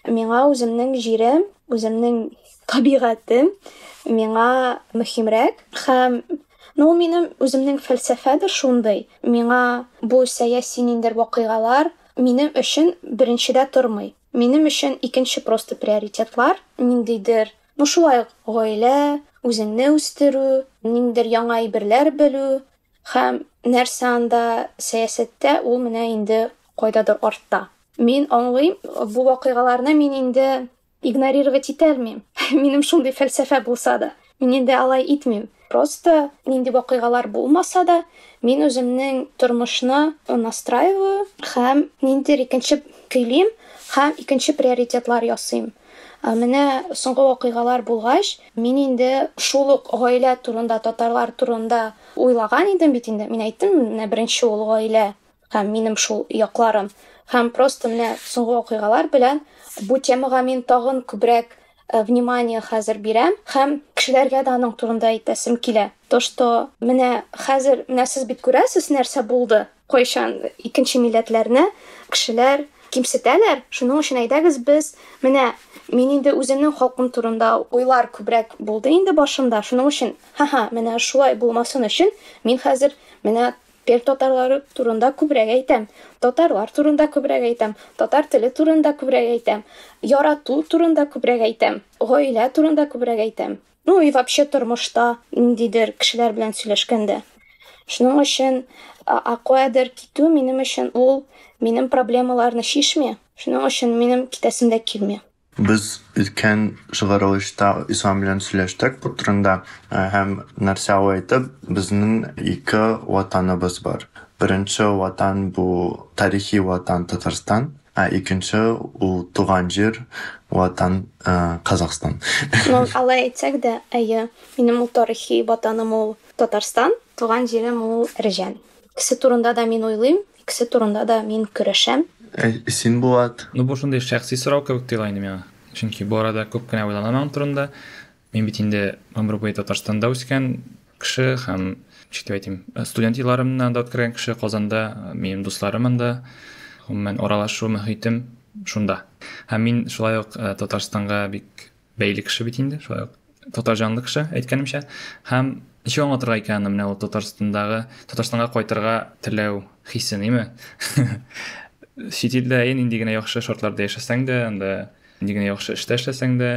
миңа үземнең җирем, үземнең табигатем миңа мөһимрәк һәм ну, ул минем үземнең фәлсәфәдер шундый. Миңа бу сәяси ниндидер вакыйгалар минем өчен беренчедә тормый. Минем өчен икенче просто приоритетлар, ниндидер, ну, шулай ук гаилә, үзеңне үстерү, ниндидер яңа әйберләр белү һәм нәрсә анда сәясәттә, ул менә инде кайдадыр артта. Мин аңлыйм, бу вакыйгаларны мин инде игнорировать итә алмыйм. Минем шундый фәлсәфә булса да, мин инде алай итмим. Просто нинди вакыйгалар булмаса да, мин үземнең тормышны настраиваю һәм ниндидер икенче көйлим һәм икенче приоритетлар ясыйм. Менә соңгы вакыйгалар булгач, мин инде шул ук гаилә турында, татарлар турында уйлаган идем бит инде. Мин әйттем, менә беренче ул гаилә һәм минем шул якларым. Һәм просто менә соңгы вакыйгалар белән бу темага мин тагын күбрәк внимание хәзер бирәм һәм кешеләргә дә аның турында әйтәсем килә. То, что менә хәзер, менә сез бит күрәсез, нәрсә булды, кайчан икенче милләтләрне кешеләр кимсетәләр. Шуның өчен әйдәгез без менә мин инде үземнең халкым турында уйлар күбрәк булды инде башымда. Шуның өчен, ха-ха, менә шулай булмасын өчен мин хәзер менә Пермь татарлары турында күбрәк әйтәм, татарлар турында күбрәк әйтәм, татар теле турында күбрәк әйтәм, ярату турында күбрәк әйтәм, гаилә турында күбрәк әйтәм. Ну и вообще тормышта ниндидер кешеләр белән сөйләшкәндә. Шуның өчен каядыр китү минем өчен ул минем проблемаларны чишми. Шуның өчен минем китәсем дә килми. Без үткән чыгарылышта Ислам белән сөйләштек бу турында һәм нәрсә ул әйтте, безнең ике ватаныбыз бар. Беренче ватан бу тарихи ватан Татарстан, ә икенче ул туган җир ватан Казахстан. Ну, алай әйтсәк дә, әйе, минем ул тарихи ватаным ул Татарстан, туган җирем ул Әрҗән. Икесе турында да мин уйлыйм, икесе турында да мин көрәшәм. Син, Булат? Ну, бу шундый шәхси сорау кебек тоела инде миңа. Чөнки бу арада күп кенә уйланам аның турында. Мин бит инде гомер буе Татарстанда үскән кеше һәм, ничек дип әйтим, студент елларымны анда үткәргән кеше, Казанда, минем дусларым анда, гомумән аралашу мөхитем шунда. Һәм мин шулай ук Татарстанга бик бәйле кеше бит инде, шулай ук татар җанлы кеше, әйткәнемчә. Һәм ничек аңлатырга икән аны, менә ул Татарстандагы, Татарстанга кайтырга теләү хисен, име? Чит илдә нинди генә яхшы шартларда яшәсәң дә, анда нинди генә яхшы эштә эшләсәң дә,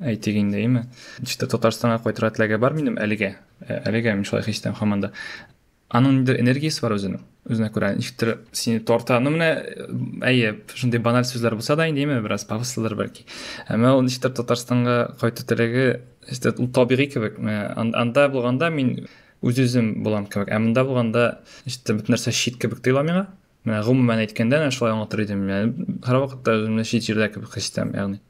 әйтик инде, име? Ничек тә Татарстанга кайтырга теләге бар минем әлегә. Әлегә мин шулай хис итәм һаман да. Аның ниндидер энергиясе бар үзенең. Үзенә күрә ничектер сине тарта. Ну, менә, әйе, шундый баналь сүзләр булса да инде, әйме, бераз пафослыдыр бәлки. Әмма ул ничектер Татарстанга кайту теләге, ничектер ул табигый кебек. Менә анда булганда мин үз-үзем булам кебек. Ә монда булганда ничектер бөтен нәрсә чит кебек тоела миңа. Менә гомумән әйткәндә, менә шулай аңлатыр идем. Менә һәрвакытта үземне чит җирдә кебек хис итәм, ягъни.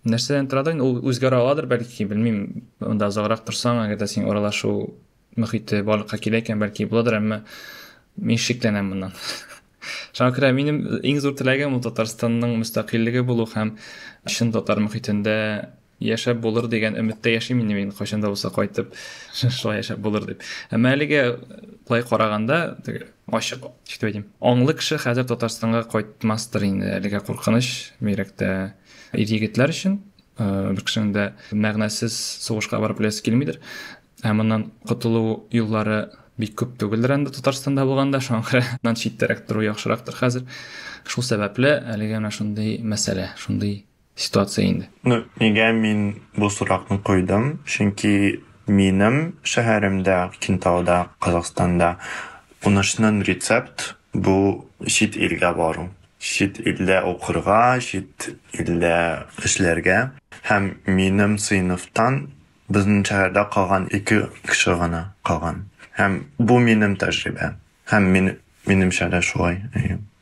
Нәрсәдән торадыр инде, ул үзгәрә аладыр бәлки, белмим. Монда озаграк торсаң, әгәр дә син аралашу мөхите барлыкка килә икән, бәлки буладыр, әмма мин шикләнәм моннан. Шуңа күрә минем иң зур теләгем ул Татарстанның мөстәкыйльлеге булу һәм чын татар мөхитендә яшәп булыр дигән өметтә яшим инде мин, кайчан да булса кайтып шулай яшәп булыр дип. Әмма әлегә былай караганда, теге ачык, ничек дип әйтим, аңлы кеше хәзер Татарстанга кайтмастыр инде, әлегә куркыныч, бигрәк тә ир-егетләр өчен. Бер кешенең дә мәгънәсез сугышка барып үләсе килмидер. Ә моннан котылу юллары бик күп түгелдер инде Татарстанда булганда, шуңа күрә моннан читтәрәк тору яхшырактыр хәзер. Шул сәбәпле әлегә менә шундый мәсьәлә, шундый ситуация инде. Ну, нигә мин бу соракны куйдым? Чөнки минем шәһәремдә, Кентауда, Казахстанда уңышның рецепт бу чит илгә бару. Чит илдә укырга, чит илдә эшләргә. Һәм минем сыйныфтан безнең шәһәрдә калган ике кеше гына калган. Һәм бу минем тәҗрибә. Һәм мин, минемчә дә шулай.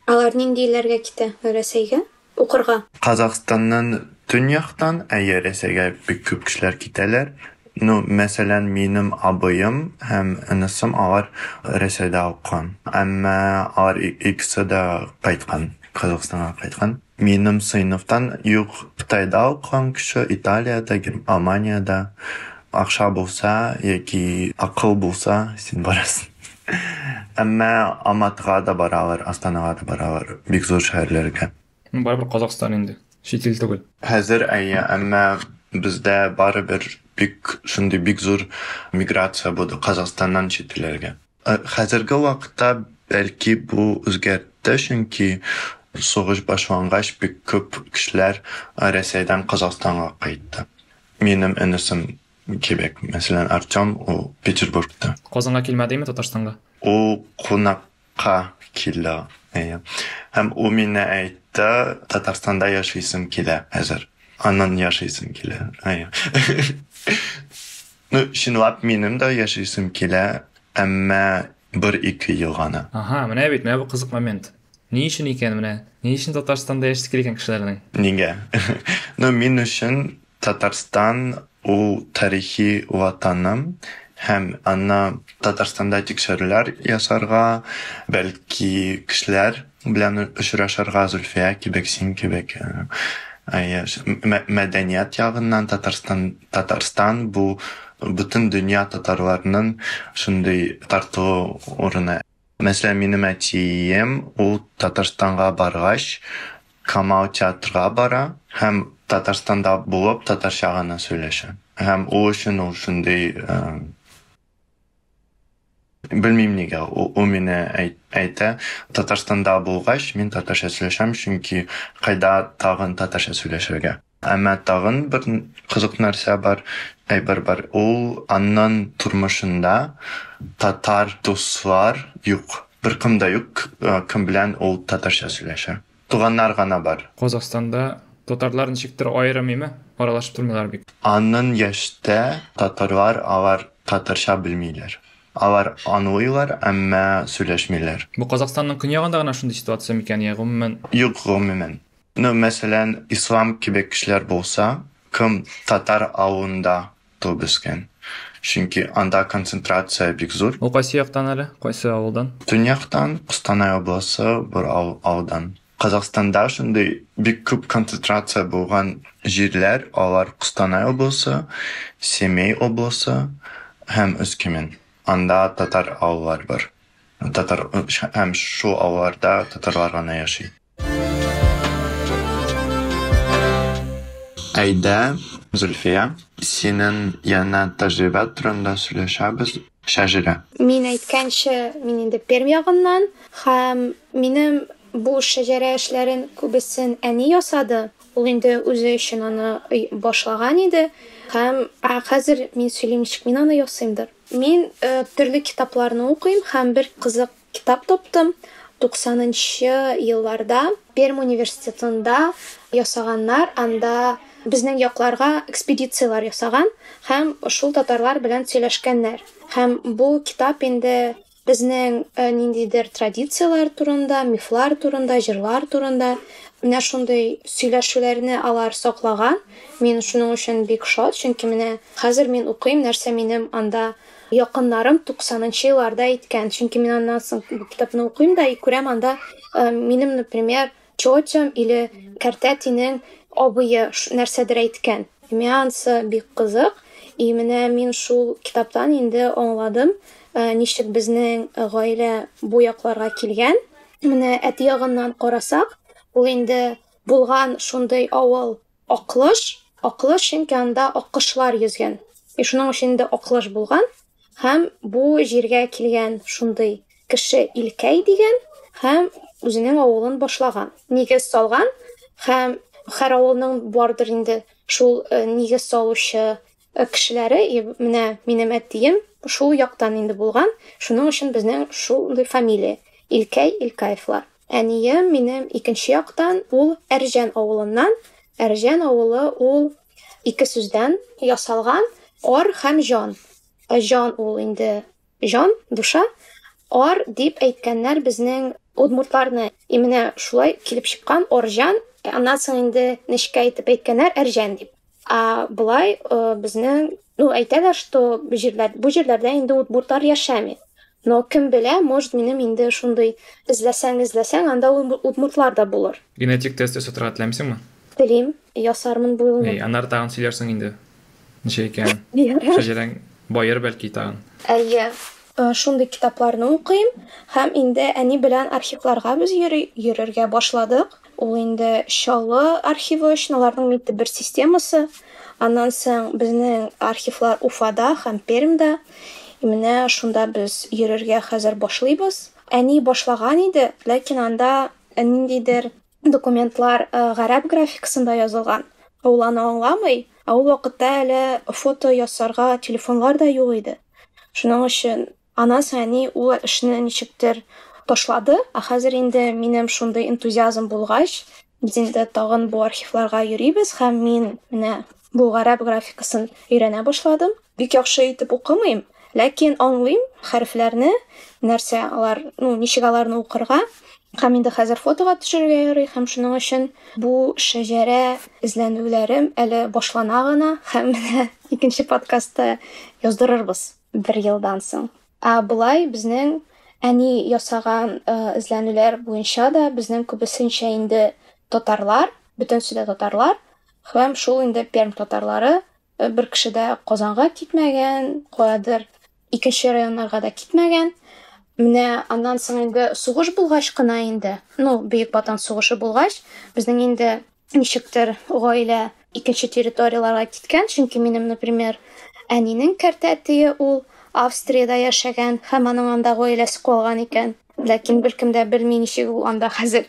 Алар нинди илләргә китә? Рәсәйгә? Укырга? Казахстаннан төньяктан, әйе, Рәсәйгә бик күп кешеләр китәләр. Ну, мәсәлән, минем абыем һәм энесем алар Рәсәйдә укыган. Әмма алар икесе дә кайткан, Казахстанга кайткан. Минем сыйныфтан юк Кытайда укыган кеше, Италиядә, Алманиядә. Акча булса яки акыл булса, син барасың. Әмма Алматыга да баралар, Астанага да баралар, бик зур шәһәрләргә. Барыбер Казахстан инде, чит ил түгел. Хәзер әйе, әмма бездә барыбер бик шундый бик зур миграция булды Казахстаннан чит илләргә. Хәзерге вакытта бәлки бу үзгәртте, чөнки сугыш башлангач бик күп кешеләр Рәсәйдән Казахстанга кайтты. Минем энесем кебек, мәсәлән, Артем, ул Петербургта. Казанга килмәдеме Татарстанга? Ул кунакка килде. Әйе. Һәм ул миңа әйтте, Татарстанда яшисем килә хәзер. Аннан яшисем килә. Әйе. Ну, чынлап минем дә яшисем килә, әмма бер-ике ел гына. Ага, менә бит, менә бу кызык момент. Ни өчен икән менә? Ни өчен Татарстанда яшисе килә икән кешеләрнең? Нигә? Ну, мин өчен Татарстан ул тарихи ватаным һәм аны Татарстанда тикшерүләр ясарга, бәлки кешеләр белән очрашырга, Зөлфия кебек, син кебек. Әйе, мәдәният ягыннан Татарстан, Татарстан бу бөтен дөнья татарларының шундый тартылу урыны. Мәсәлән, минем әтием ул Татарстанга баргач, Камал театрга бара һәм Татарстанда булып татарча гына сөйләшә. Һәм ул өчен ул шундый белмим нигә, ул мине әйтә, Татарстанда булгач, мин татарча сөйләшәм, чөнки кайда тагын татарча сөйләшергә. Әмма тагын бер кызык нәрсә бар, әйбер бар. Ул аннан тормышында татар дуслар юк. Бер кем дә юк, кем белән ул татарча сөйләшә. Туганнар гына бар. Казахстанда татарлар ничектер аерым име? Аралашып тормыйлар бик. Аннан яшьтә татарлар алар татарча белмиләр. Алар аңлыйлар, әмма сөйләшмиләр. Бу Казахстанның көньягында гына шундый ситуация микән, я гомумән? Юк, гомумән. Ну, мәсәлән, ислам кебек кешеләр булса, кем татар авылында туып үскән. Чөнки анда концентрация бик зур. Ул кайсы яктан әле? Кайсы авылдан? Төньяктан, Кустанай областы бер авылдан. Казахстанда шундый бик күп концентрация булган җирләр, алар Кустанай обласы, Семей обласы һәм Өскемен. Анда татар авыллар бар. Татар һәм шул авылларда татарлар гына яши. Әйдә, Зөлфия, синең янә тәҗрибә турында сөйләшәбез. Шәҗәрә. Мин әйткәнчә, мин инде Пермь ягыннан һәм минем бу шәҗәрә эшләрен күбесен әни ясады. Ул инде үзе өчен аны башлаган иде. Һәм хәзер мин сөйлим, ничек мин аны ясыймдыр. Мин төрле китапларны укыйм һәм бер кызык китап таптым. 90 нчы елларда Пермь университетында ясаганнар, анда безнең якларга экспедицияләр ясаган һәм шул татарлар белән сөйләшкәннәр. Һәм бу китап инде безнең ниндидер традицияләр турында, мифлар турында, җырлар турында. Менә шундый сөйләшүләрне алар саклаган. Мин шуның өчен бик шат, чөнки менә хәзер мин укыйм, нәрсә минем анда якыннарым 90 нчы елларда әйткән. Чөнки мин аннан соң бу китапны укыйм да и күрәм анда минем, например, тетям или картәтинең абые нәрсәдер әйткән. Миңа анысы бик кызык. И менә мин шул китаптан инде аңладым, ничек безнең гаилә бу якларга килгән. Менә әти ягыннан карасак, ул инде булган шундый авыл Аклыш, Аклыш, чөнки анда аккошлар йөзгән. И шуның өчен инде Аклыш булган. Һәм бу җиргә килгән шундый кеше Илкәй дигән һәм үзенең авылын башлаган. Нигез салган һәм һәр авылның бардыр инде шул нигез салучы кешеләре. И менә минем әтием шул яктан инде булган. Шуның өчен безнең шундый фамилия Илкәй, Илкаевлар. Әнием минем икенче яктан, ул Әрҗән авылыннан. Әрҗән авылы ул ике сүздән ясалган, ар һәм җан. Җан ул инде җан, душа. Ар дип әйткәннәр безнең удмуртларны. И менә шулай килеп чыккан Орҗан. Аннан соң инде нечкә итеп әйткәннәр Әрҗән дип. Ә болай безнең, ну, әйтәләр, что җирләр, бу җирләрдә инде удмуртлар яшәми. Но кем белә, может, минем инде шундый эзләсәң, эзләсәң, анда удмуртлар да булыр. Генетик тест ясатырга теләмисеңме? Телим, ясармын бу юлны. Әй, аннары тагын сөйләрсең инде. Ничек икән? Шәҗәрәң баер бәлки тагын. Әйе. Шундый китапларны укыйм һәм инде әни белән архивларга без йөри, йөрергә башладык. Ул инде Чаллы архивы өчен аларның бит бер системасы. Аннан соң безнең архивлар Уфада һәм Пермьда. И менә шунда без йөрергә хәзер башлыйбыз. Әни башлаган иде, ләкин анда ниндидер документлар гарәп графикасында язылган. Ул аны аңламый, ә ул вакытта әле фото ясарга телефоннар да юк иде. Шуның өчен аннан соң әни ул эшне ничектер ташлады, ә хәзер инде минем шундый энтузиазм булгач, без инде тагын бу архивларга йөрибез һәм мин менә бу гарәп графикасын өйрәнә башладым. Бик яхшы итеп укымыйм, ләкин аңлыйм хәрефләрне, нәрсә алар, ну, ничек аларны укырга. Һәм инде хәзер фотога төшерергә ярый, һәм шуның өчен бу шәҗәрә эзләнүләрем әле башлана гына, һәм менә икенче подкастта яздырырбыз бер елдан соң. Ә болай безнең әни ясаган эзләнүләр буенча да безнең күбесенчә инде татарлар, бөтенесе дә татарлар, һәм шул инде Пермь татарлары, бер кеше дә Казанга китмәгән, каядыр икенче районнарга да китмәгән. Менә аннан соң инде сугыш булгач кына инде, ну, Бөек Ватан сугышы булгач, безнең инде ничектер гаилә икенче территорияләргә киткән, чөнки минем, например, әнинең картәтие ул Австриядә яшәгән һәм аның анда гаиләсе калган икән. Ләкин беркем дә белми, ничек ул анда хәзер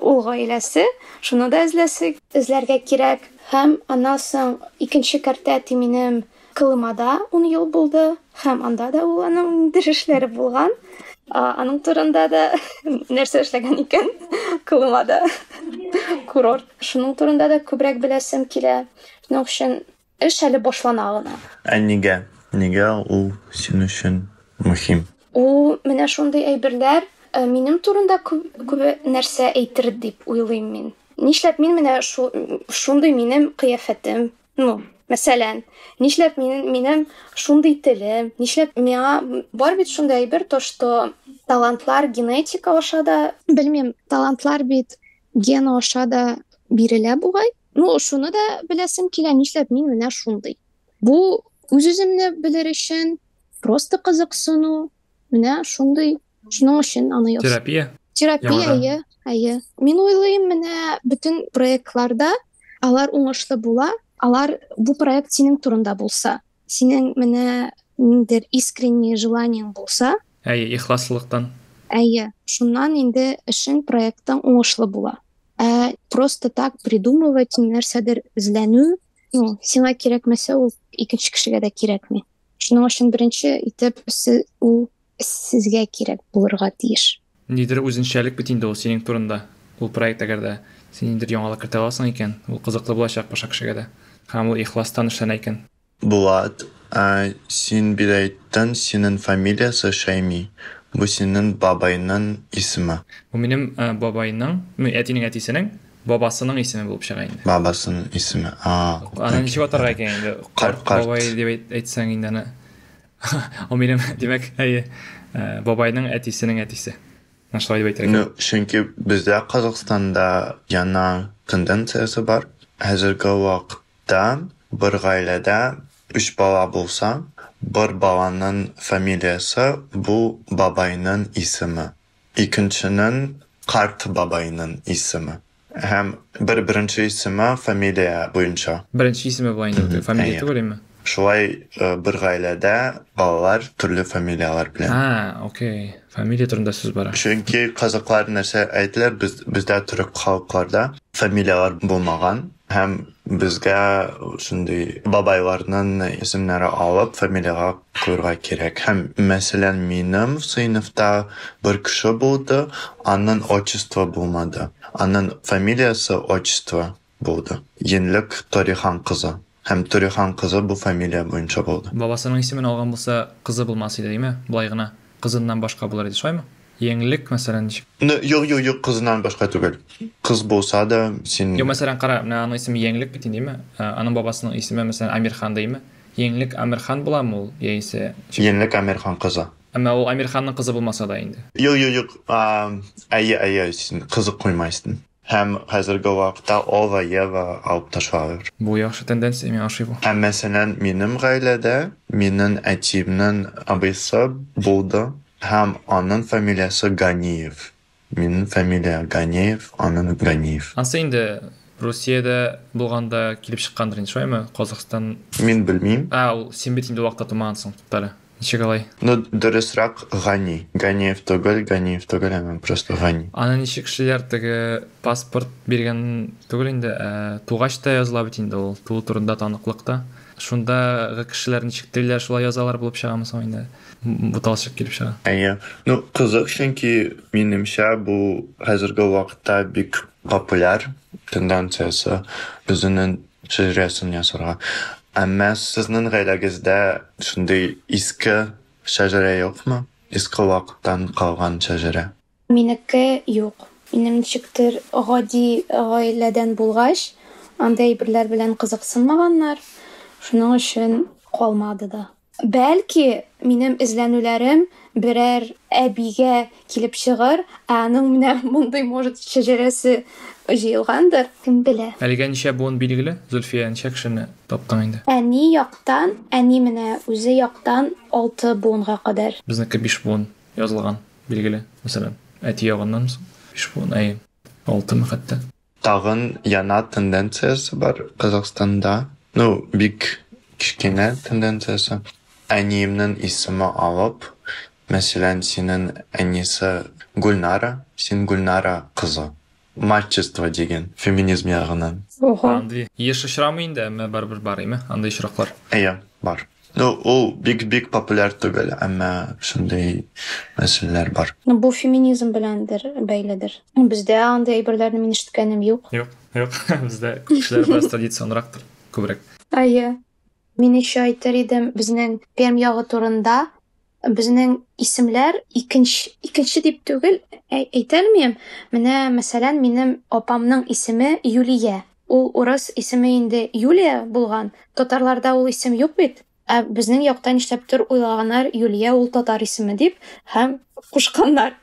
ул гаиләсе. Шуны да эзләсе, эзләргә кирәк. Һәм аннан соң икенче картәти минем Колымада 10 ел булды, һәм анда да ул аның ниндидер эшләре булган. Аның турында да нәрсә эшләгән икән Колымада курорт. Шуның турында да күбрәк беләсем килә. Шуның өчен эш әле башлана гына. Ә нигә? Нигә ул син өчен мөһим? Ул менә шундый әйберләр минем турында күп, күп нәрсә әйтер дип уйлыйм мин. Нишләп мин менә шундый минем кыяфәтем, ну, мәсәлән, нишләп минем шундый телем, нишләп миңа бар бит шундый әйбер, то что талантлар генетика аша да, белмим, талантлар бит ген аша да бирелә бугай. Ну, шуны да беләсем килә, нишләп мин менә шундый. Бу үз-үземне белер өчен просто кызыксыну, менә шундый, шуның өчен аны ясыйм. Терапия? Терапия, әйе, әйе. Мин уйлыйм, менә бөтен проектларда алар уңышлы була, алар бу проект синең турында булса, синең менә ниндидер искренний желаниең булса. Әйе, ихласлыктан. Әйе, шуннан инде эшең, проектың уңышлы була. Ә просто так придумывать, нәрсәдер эзләнү, ну, сиңа кирәкмәсә, ул икенче кешегә дә кирәкми. Шуның өчен беренче итеп ул сезгә кирәк булырга тиеш. Ниндидер үзенчәлек бит инде ул синең турында. Ул проект әгәр дә син ниндидер яңалык кертә аласың икән, ул кызыклы булачак башка кешегә дә. Һәм ул ихластан эшләнә икән. Булат, ә син бит әйттең, синең фамилиясе Шәйми. Бу синең бабайның исеме. Бу минем бабайның, ну, әтинең әтисенең бабасының исеме булып чыга инде. Бабасының исеме. А. Аны ничек атарга икән инде? Карт, карт. Бабай дип әйтсәң инде аны. Ул минем, димәк, әйе, бабайның әтисенең әтисе. Менә шулай дип әйтергә. Ну, чөнки бездә Казахстанда яңа тенденциясе бар. Хәзерге вакытта бер гаиләдә өч бала булса, бер баланың фамилиясе бу бабайның исеме, икенченең карт бабайның исеме. Һәм бер беренче исеме фамилия буенча. Беренче исеме була инде, фамилия түгел име? Шулай бер гаиләдә балалар төрле фамилияләр белән. А, окей. Фамилия турында сүз бара. Чөнки казаклар нәрсә әйтәләр, без бездә төрек халыкларда фамилияләр булмаган һәм безгә шундый бабайларның исемнәре алып фамилиягә куярга кирәк. Һәм мәсәлән, минем сыйныфта бер кеше булды, аның отчество булмады. Аның фамилиясе отчество булды. Енлек Торихан кызы. Һәм Торихан кызы бу фамилия буенча булды. Бабасының исемен алган булса, кызы булмас иде, димме? Болай гына кызыннан башка булыр иде, шулаймы? Еңлек, мәсәлән, ничек? Ну, юк, юк, юк, кызыннан башка түгел. Кыз булса да, син... Юк, мәсәлән, кара, менә аның исеме Еңлек бит инде, димме? Аның бабасының исеме, мәсәлән, Амирхан димме? Еңлек Амирхан буламы ул, яисә... Еңлек Амирхан кызы. Әмма ул Амирханның кызы булмаса да инде. Юк, юк, юк, әйе, әйе, син кызы куймайсың. Һәм хәзерге вакытта Ова, Ева алып ташлалар. Бу яхшы тенденция, миңа ошый бу. Һәм мәсәлән, минем гаиләдә минем әтиемнең абыйсы булды, һәм аның фамилиясе Ганиев. Минем фамилия Ганиев, аның Ганиев. Ансы инде Русиядә булганда килеп чыккандыр инде, шулаймы? Казахстан. Мин белмим. А, ул син бит инде вакытта тумагансың, туктале. Ничек алай? Ну, дөресрәк Гани. Ганиев түгел, Ганиев түгел, әмма просто Гани. Аны ничек эшлиләр, теге паспорт биргән түгел инде, ә тугач та языла бит инде ул, туу турында таныклык та. Шундагы кешеләр ничек телиләр, шулай язалар булып чыгамы соң инде? Буталчык килеп чыга. Әйе. Ну, кызык, чөнки минемчә бу хәзерге вакытта бик популяр тенденциясе үзенең шәҗәрәсен ясарга. Әмма сезнең гаиләгездә шундый иске шәҗәрә юкмы? Иске вакыттан калган шәҗәрә? Минеке юк. Минем ничектер гади гаиләдән булгач, андый әйберләр белән кызыксынмаганнар. Шуның өчен калмады да. Бәлки, минем эзләнүләрем берәр әбигә килеп чыгыр, ә аның менә мондый, может, шәҗәрәсе җыелгандыр, кем белә. Әлегә ничә буын билгеле, Зөлфия, ничә кешене таптың инде? Әни яктан, әни менә үзе яктан 6 буынга кадәр. Безнеке 5 буын язылган, билгеле, мәсәлән, әти ягыннан соң 5 буын, әйе, 6 хәтта. Тагын яңа тенденциясе бар Казахстанда. Ну, бик кечкенә тенденциясе. Әниемнең исеме алып, мәсәлән, синең әнисе Гульнара, син Гульнара кызы. Мачество дигән феминизм ягыннан. Ого. Андый еш очрамый инде, әмма барыбер бар, әйме? Андый очраклар. Әйе, бар. Ну, ул бик-бик популяр түгел, әмма шундый мәсьәләләр бар. Ну, бу феминизм беләндер бәйледер. Бездә андый әйберләрне мин ишеткәнем юк. Юк, юк. Бездә кешеләр бераз традиционрактыр, күбрәк. Әйе. Мин еще әйтер идем, безнең Пермь ягы турында безнең исемләр икенче дип түгел, әйтә алмыйм. Менә, мәсәлән, минем апамның исеме Юлия. Ул урыс исеме инде Юлия булган. Татарларда ул исем юк бит. Ә безнең якта нишләптер уйлаганнар Юлия ул татар исеме дип һәм кушканнар.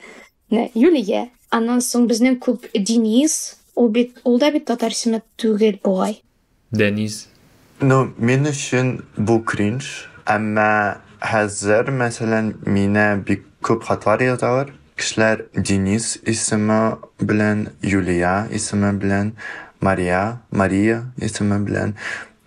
Менә Юлия. Аннан соң безнең күп Денис, ул да бит татар исеме түгел бугай. Денис. Ну, мин өчен бу кринж, әмма хәзер, мәсәлән, мине бик күп хатлар язалар. Кешеләр Денис исеме белән, Юлия исеме белән, Мария, Мария исеме белән.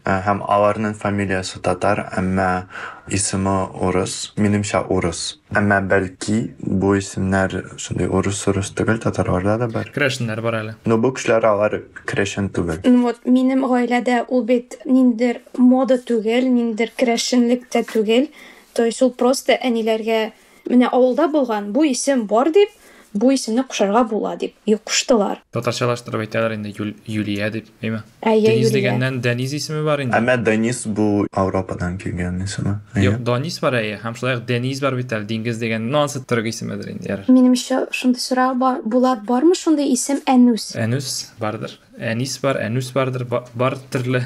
Һәм аларның фамилиясе татар, әмма исеме урыс, минемчә урыс. Әмма бәлки бу исемнәр шундый урыс-урыс түгел, татарларда да бар. Керәшеннәр бар әле. Но бу кешеләр алар керәшен түгел. Ну вот минем гаиләдә ул бит ниндидер мода түгел, ниндидер керәшенлек тә түгел. То есть ул просто әниләргә менә авылда булган бу исем бар дип, бу исемне кушарга була дип и куштылар. Татарчалаштырып әйтәләр инде Юлия дип, әйме? Әйе, Денис Юлия. дигәннән Дениз исеме бар инде. Әмма Денис бу Ауропадан килгән исеме. Юк, Донис бар әйе, һәм шулай ук Дениз бар бит әле, диңгез дигән. Ну, анысы төрек исемедер инде, ярар. Минем еще шундый сорау бар. Булат, бармы шундый исем Әнүс? Әнүс бардыр. Әнис бар, Әнүс бардыр, бар төрле.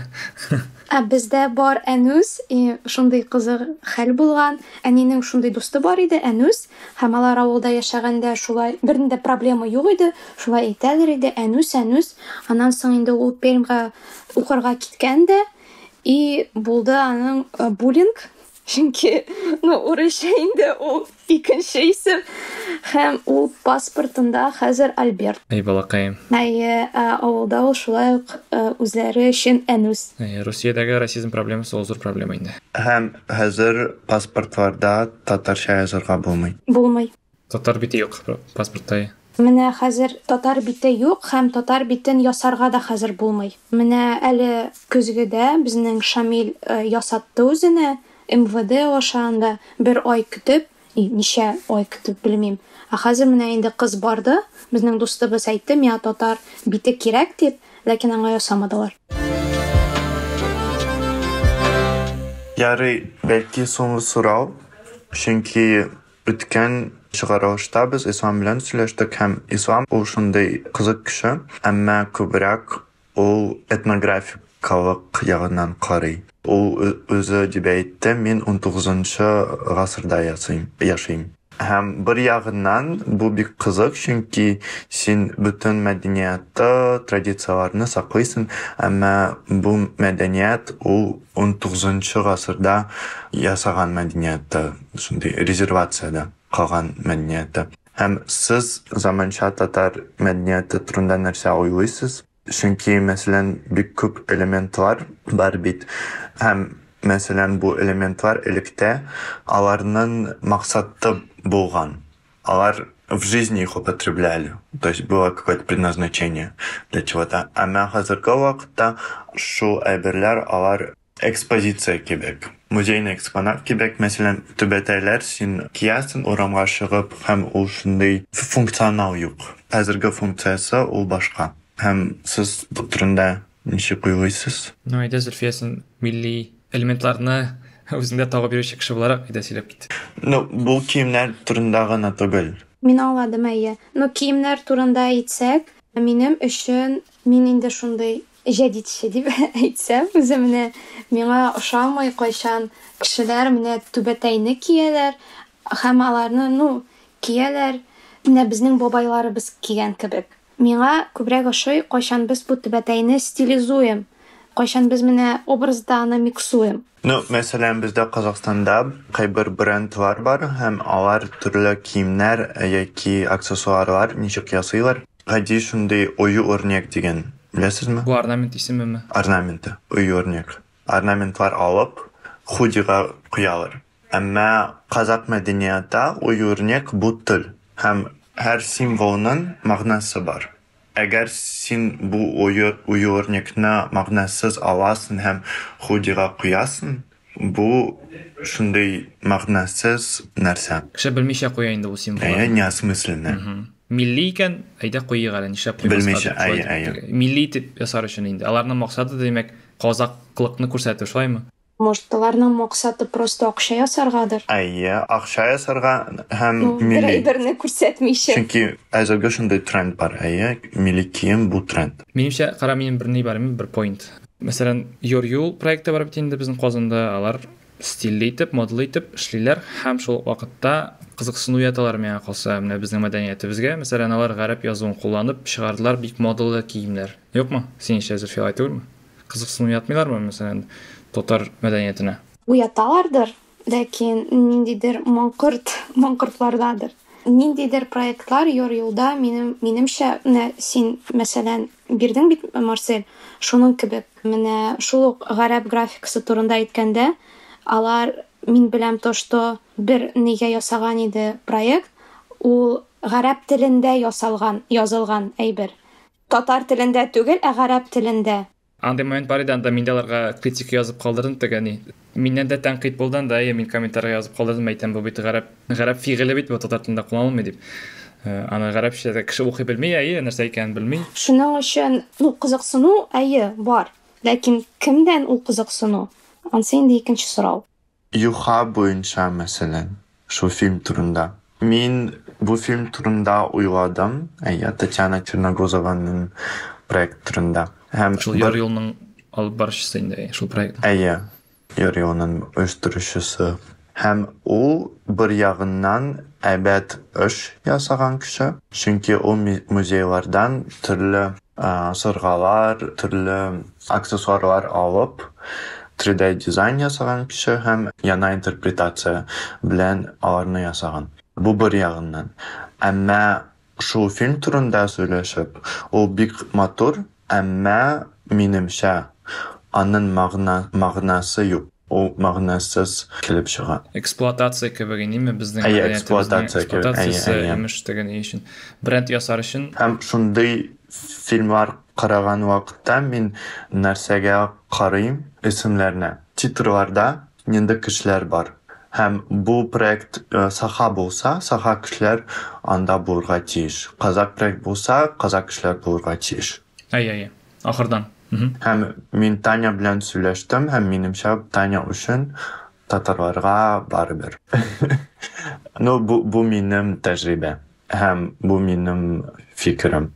Ә бездә бар Әнүс, и шундый кызык хәл булган. Әнинең шундый дусты бар иде, Әнүс, һәм алар авылда яшәгәндә шулай бернинди проблема юк иде, шулай әйтәләр иде, Әнүс, Әнүс. Аннан соң инде ул Пермьгә укырга киткән дә, и булды аның буллинг, чөнки, ну, урысча инде ул икенче исем, һәм ул паспортында хәзер Альберт. Эй, балакаем. Әйе, авылда ул шулай ук үзләре өчен Әнүс. Әйе, Русиядәге расизм проблемасы ул зур проблема инде. Һәм хәзер паспортларда татарча язарга булмый. Булмый. Татар бите юк паспортта. Менә хәзер татар бите юк һәм татар битен ясарга да хәзер булмый. Менә әле көзгедә безнең Шамил ясатты үзенә МВД аша анда бер ай көтеп, ничә ай көтеп белмим. Ә хәзер менә инде кыз барды, безнең дустыбыз әйтте, миңа татар бите кирәк дип, ләкин аңа ясамадылар. Ярый, бәлки соңгы сорау, чөнки үткән чыгарылышта без Ислам белән сөйләштек һәм Ислам ул шундый кызык кеше, әмма күбрәк ул этнографикалык ягыннан карый. Ул үзе дип әйтте, мин 19 гасырда яшим. Һәм бер ягыннан бу бик кызык, чөнки син бөтен мәдәниятты, традицияләрне саклыйсың, әмма бу мәдәният ул 19 гасырда ясаган мәдәниятта, шундый резервациядә калган мәдәниятта. Һәм сез заманча татар мәдәнияте турында нәрсә уйлыйсыз? Чөнки, мәсәлән, бик күп элементлар бар бит. Һәм, мәсәлән, бу элементлар электә аларның максаты булган. Алар в жизни их употребляли. То есть было какое-то предназначение для чего-то. Әмма хәзерге вакытта шул әйберләр алар экспозиция кебек. Музейный экспонат кебек, мәсәлән, түбәтәйләр син киясең урамга чыгып, һәм ул шундый функционал юк. Хәзерге функциясе ул башка. Һәм сез бу турында ничек уйлыйсыз? Ну, әйдә, Зөлфия, син милли элементларны үзеңдә тагып йөрүче кеше буларак, әйдә сөйләп кит. Ну, бу киемнәр турында гына түгел. Мин аңладым, әйе. Ну, киемнәр турында әйтсәк, минем өчен, мин инде шундый җәдитче дип әйтсәм, үземне миңа ошамый кайчан кешеләр менә түбәтәйне кияләр һәм аларны, ну, кияләр менә безнең бабайларыбыз кигән кебек. Миңа күбрәк ошый, кайчан без бу түбәтәйне стилизуем, кайчан без менә образда аны миксуем. Ну, мәсәлән, бездә Казахстанда кайбер брендлар бар һәм алар төрле киемнәр яки аксессуарлар ничек ясыйлар. Гади шундый ою үрнәк дигән, беләсезме? Бу орнамент исемеме? Орнаменты, ою үрнәк. Орнаментлар алып, худига куялар. Әмма казак мәдәниятта ою үрнәк бу тел һәм һәр символның мәгънәсе бар. Әгәр син бу ою үрнәкне мәгънәсез аласың һәм худига куясың, бу шундый мәгънәсез нәрсә. Кеше белмичә куя инде бу символларны. Әйе, неосмысленно. Милли икән, әйдә куйыйк әле, нишләп куймаска Белмичә, дип, шулай әйе, дип. әйе. Милли итеп ясар өчен инде. Аларның максаты, димәк, казаклыкны күрсәтү, шулаймы? Может, аларның максаты просто акча ясаргадыр? Әйе, акча ясарга һәм Ну, милли. драйверны күрсәтмичә. Чөнки әзергә шундый тренд бар, әйе, милли кием бу тренд. Минемчә, кара, минем бер ни бар, минем бер point. Мәсәлән, Your Yul проекты бар бит инде безнең Казанда, алар стильле итеп, модлы итеп эшлиләр һәм шул ук вакытта кызыксыну уяталар миңа калса, менә безнең мәдәниятебезгә. Мәсәлән, алар гарәп язуын кулланып чыгардылар бик модалы киемнәр. Юкмы? Син ничә, Зөлфия, алай түгелме? Кызыксыну уятмыйлармы, мәсәлән, татар мәдәниятенә? Уяталардыр, ләкин ниндидер маңкортлардадыр. Ниндидер проектлар Your Yulда минемчә, менә син, мәсәлән, бирдең бит, Марсель, шуның кебек. Менә шул ук гарәп графикасы турында әйткәндә, алар, мин беләм то, что бер нигә ясаган иде проект, ул гарәп телендә ясалган, язылган әйбер. Татар телендә түгел, ә гарәп телендә. Андый момент бар иде, анда мин дә аларга критика язып калдырдым теге ни. Миннән дә тәнкыйть булды анда, әйе, мин комментарий язып калдырдым, әйтәм, бу бит гарәп, гарәп фигыле бит бу татар телендә кулланылмый дип. Аны гарәпчә дә кеше укый белми, әйе, нәрсә икәнен белми. Шуның өчен, ну, кызыксыну, әйе, бар. Ләкин кемдән ул кызыксыну? Ансы инде икенче сорау. Юха буенча, мәсәлән, шул фильм турында. Мин бу фильм турында уйладым, әйе, Татьяна Черногозованың проект турында. Һәм шул Яр юлының алып баручысы инде шул проект. Әйе, Яр юлының оештыручысы. Һәм ул бер ягыннан әйбәт эш ясаган кеше, чөнки ул музейлардан төрле сыргалар, төрле аксессуарлар алып, 3D дизайн ясаган кеше һәм яңа интерпретация белән аларны ясаган. Бу бер ягыннан. Әмма шул фильм турында сөйләшеп, ул бик матур, әмма минемчә аның мәгънә мәгънәсе юк. Ул мәгънәсез килеп чыга. Эксплуатация кебек иниме безнең Әйе, эксплуатация кебек. Эксплуатациясе имеш теге ни өчен бренд ясар өчен. Һәм шундый фильмнар караган вакытта мин нәрсәгә карыйм? Исемнәренә. Титрларда нинди кешеләр бар. Һәм бу проект саха булса, саха кешеләр анда булырга тиеш. Казак проект булса, казак кешеләр булырга тиеш. Әйе, әйе. Ахырдан. Һәм мин Таня белән сөйләштем, һәм минемчә, Таня өчен татарларга барыбер. Ну, бу, бу минем тәҗрибә һәм бу минем фикерем.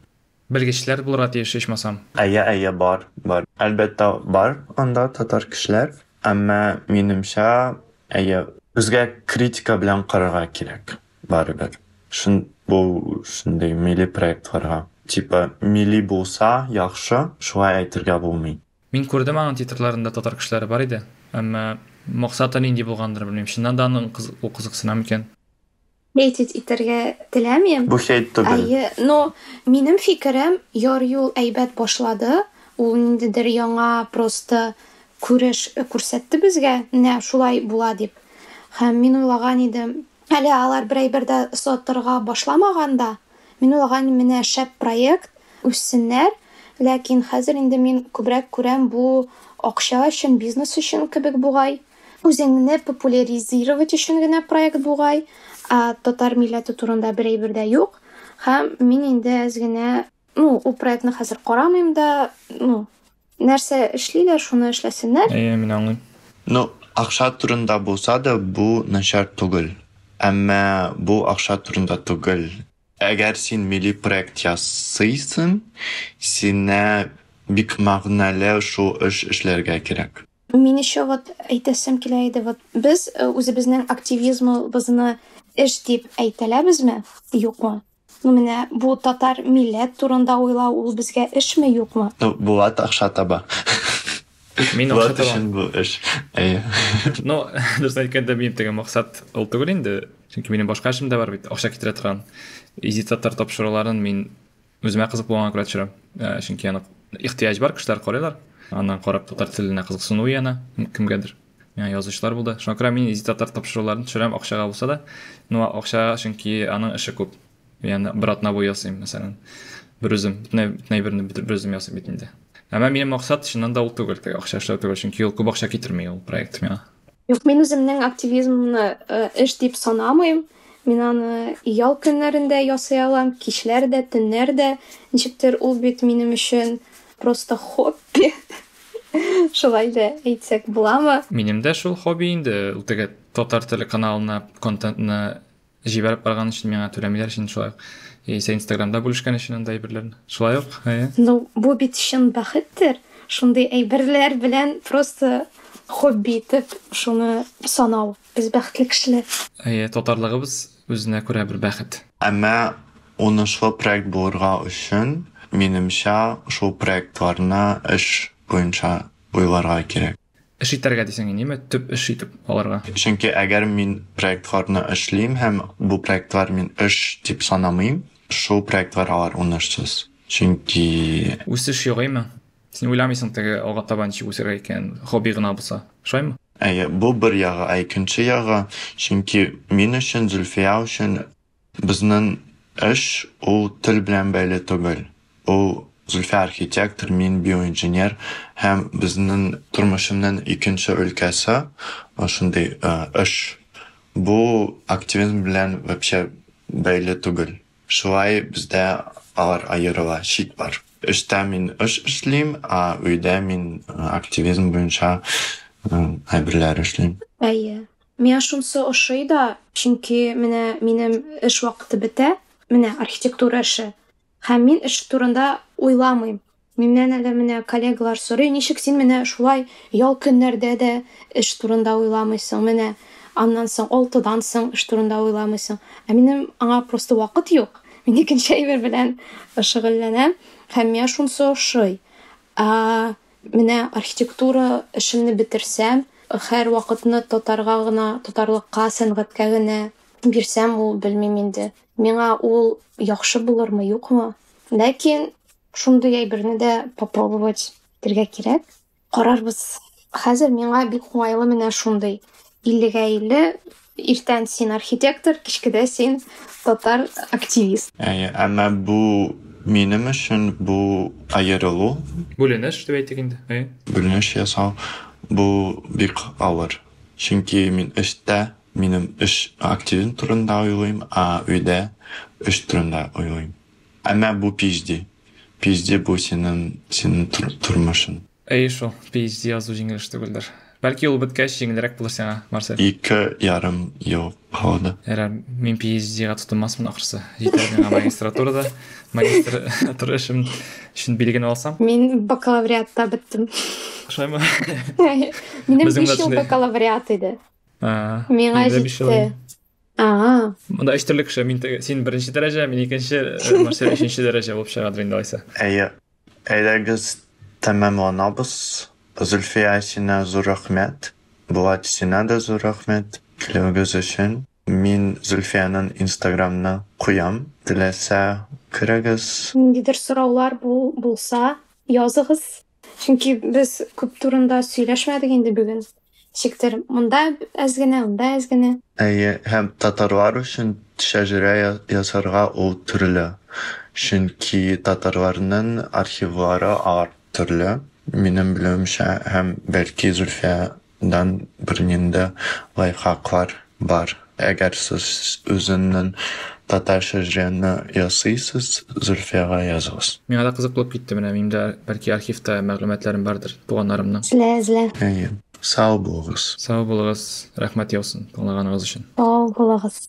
Белгечләр булырга тиеш, ичмасам. Әйе, әйе, бар, бар. Әлбәттә, бар анда татар кешеләр, әмма минемчә, әйе, безгә критика белән карарга кирәк, барыбер. Шун, бу шундый милли проектларга. Типа, милли булса, яхшы, шулай әйтергә булмый. Мин күрдем аның титрларында татар кешеләре бар иде, әмма максаты нинди булгандыр, белмим. Чыннан да аның кыз, ул кызыксына микән? Хейтить итәргә теләмим. Бу хейт түгел. Әйе, но минем фикерем, Яр юл әйбәт башлады. Ул ниндидер яңа просто күреш күрсәтте безгә, менә шулай була дип. Һәм мин уйлаган идем, әле алар бер әйбер дә сатырга башламаганда, мин уйлаган идем, менә шәп проект, үссеннәр. Ләкин хәзер инде мин күбрәк күрәм, бу акча өчен, бизнес өчен кебек бугай. Үзеңне популяризировать өчен генә проект бугай, ә татар милләте турында бер әйбер дә юк. Һәм мин инде әз генә, ну, ул проектны хәзер карамыйм да, ну, нәрсә эшлиләр, шуны эшләсеннәр. Әйе, мин аңлыйм. Ну, акча турында булса да, бу начар түгел. Әмма бу акча турында түгел. Әгәр син милли проект ясыйсың, сине бик мәгънәле шул эш эшләргә кирәк. Мин еще вот әйтәсем килә иде, вот без үзебезнең активизмыбызны эш дип әйтәләбезме, юкмы? Ну, менә бу татар милләт турында уйлау, ул безгә эшме, юкмы? Ну, Булат акча таба. Мин Булат акча табам. өчен бу эш. Әйе. Ну, дөрес әйткәндә, минем теге максат ул түгел инде. Чөнки минем башка эшем дә бар бит, акча китерә торган. Изи татар тапшыруларын мин үземә кызык булганга күрә төшерәм. Чөнки аны ихтыяҗ бар, кешеләр карыйлар. Аннан карап татар теленә кызыксыну уяна кемгәдер. Миңа язучылар булды. Шуңа күрә мин Изи татар тапшыруларын төшерәм, акчага булса да. Ну, акча, чөнки аның эше күп. Мин аны бер атна буе ясыйм, мәсәлән. Бер үзем, бөтен әйберне бер үзем ясыйм бит инде. Әмма минем максат чыннан да ул түгел, теге акча эшләү түгел, чөнки ул күп акча китерми ул проект миңа. Юк, мин үземнең активизмны эш дип санамыйм. Мин аны ял көннәрендә ясый алам, кичләр дә, төннәр дә. Ничектер ул бит минем өчен просто хобби. Шулай да әйтсәк буламы? Минем дә шул хобби инде, ул теге татар телеканалына контентны җибәреп барган өчен миңа түләмиләр өчен шулай ук. Яисә Инстаграмда бүлешкән өчен анда әйберләрне. Шулай ук, әйе. Ну, бу бит чын бәхеттер. Шундый әйберләр белән просто хобби итеп шуны санау. Без бәхетле кешеләр. Әйе, татарлыгыбыз үзенә күрә бер бәхет. Әмма уңышлы проект булырга өчен, минемчә, шул проектларны эш буенча уйларга кирәк. Эш итәргә дисең, ниме? Төп эш итеп алырга. Чөнки әгәр мин проектларны эшлим һәм бу проектлар мин эш дип санамыйм, шул проектлар алар уңышсыз. Чөнки үсеш юк, әйме? Син уйламыйсың теге алга таба ничек үсәргә икән, хобби гына булса. Шулаймы? Әйе, бу бер ягы, ә икенче ягы, чөнки мин өчен, Зөлфия өчен безнең эш ул тел белән бәйле түгел. Ул Зөлфия архитектор, мин биоинженер һәм безнең тормышымның икенче өлкәсе шундый эш. Бу активизм белән вообще бәйле түгел. Шулай бездә алар аерыла, чик бар. Эштә мин эш эшлим, ә өйдә мин активизм буенча әйберләр эшлим. Әйе. Миңа шунысы ошый да, чөнки менә минем эш вакыты бетә, менә архитектура эше. Һәм мин эш турында уйламыйм. Миннән әле менә коллегалар сорый, ничек син менә шулай ял көннәрдә дә эш турында уйламыйсың, менә аннан соң 6-дан соң эш турында уйламыйсың. Ә минем аңа просто вакыт юк. Мин икенче әйбер белән шөгыльләнәм һәм миңа шунысы ошый. Ә менә архитектура эшемне бетерсәм, һәр вакытны татарга гына, татарлыкка, сәнгатькә генә бирсәм, ул белмим инде. Миңа ул яхшы булырмы, юкмы? Ләкин шундый әйберне дә попробовать итәргә кирәк. Карарбыз. Хәзер миңа бик уңайлы менә шундый. 50-гә 50, иртән син архитектор, кичкедә син татар активист. Әйе, әмма бу минем өчен бу аерылу. Бүленеш дип әйтик инде. Әйе. Бүленеш ясау бу бик авыр. Чөнки мин эштә, минем эш активизм турында уйлыйм, ә өйдә эш турында уйлыйм. Әмма бу PhD. PhD бу синең синең тормышың. Әйе шул, PhD язу җиңел эш түгелдер. Бәлки ул беткәч җиңелрәк булыр сиңа, Марсель. 2,5 ел калды. Ярар, мин PhD-га тотынмасмын ахрысы. Җитәр миңа магистратурада. Магистратура эшем өчен билгене алсам. Мин бакалавриатта беттем. Шулаймы? Минем 5 ел бакалавриат иде. Миңа җитте. Ага. Монда өч төрле кеше. Мин син беренче дәрәҗә, мин икенче, Марсель өченче дәрәҗә булып чыгадыр инде алайса. Әйе. Әйдәгез тәмамланабыз. Зөлфия, сиңа зур рәхмәт. Булат, сиңа да зур рәхмәт килүегез өчен. Мин Зөлфиянең Инстаграмына куям. Теләсә керегез. Ниндидер сораулар булса, языгыз. Чөнки без күп турында сөйләшмәдек инде бүген. Ничектер, монда әз генә, монда әз генә. Әйе, һәм татарлар өчен шәҗәрә ясарга ул төрле. Чөнки татарларның архивлары алар төрле. Минем белүемчә, һәм бәлки Зөлфиядан бернинди лайфхаклар бар. Әгәр сез үзеңнең татар шәҗәрәне ясыйсыз, Зөлфиягә языгыз. Миңа да кызык булып китте менә, минем дә бәлки архивта мәгълүматларым бардыр, туганнарымның. Эзлә, эзлә. Әйе. Сау булыгыз. Сау булыгыз. Рәхмәт яусын тыңлаганыгыз өчен. Сау булыгыз.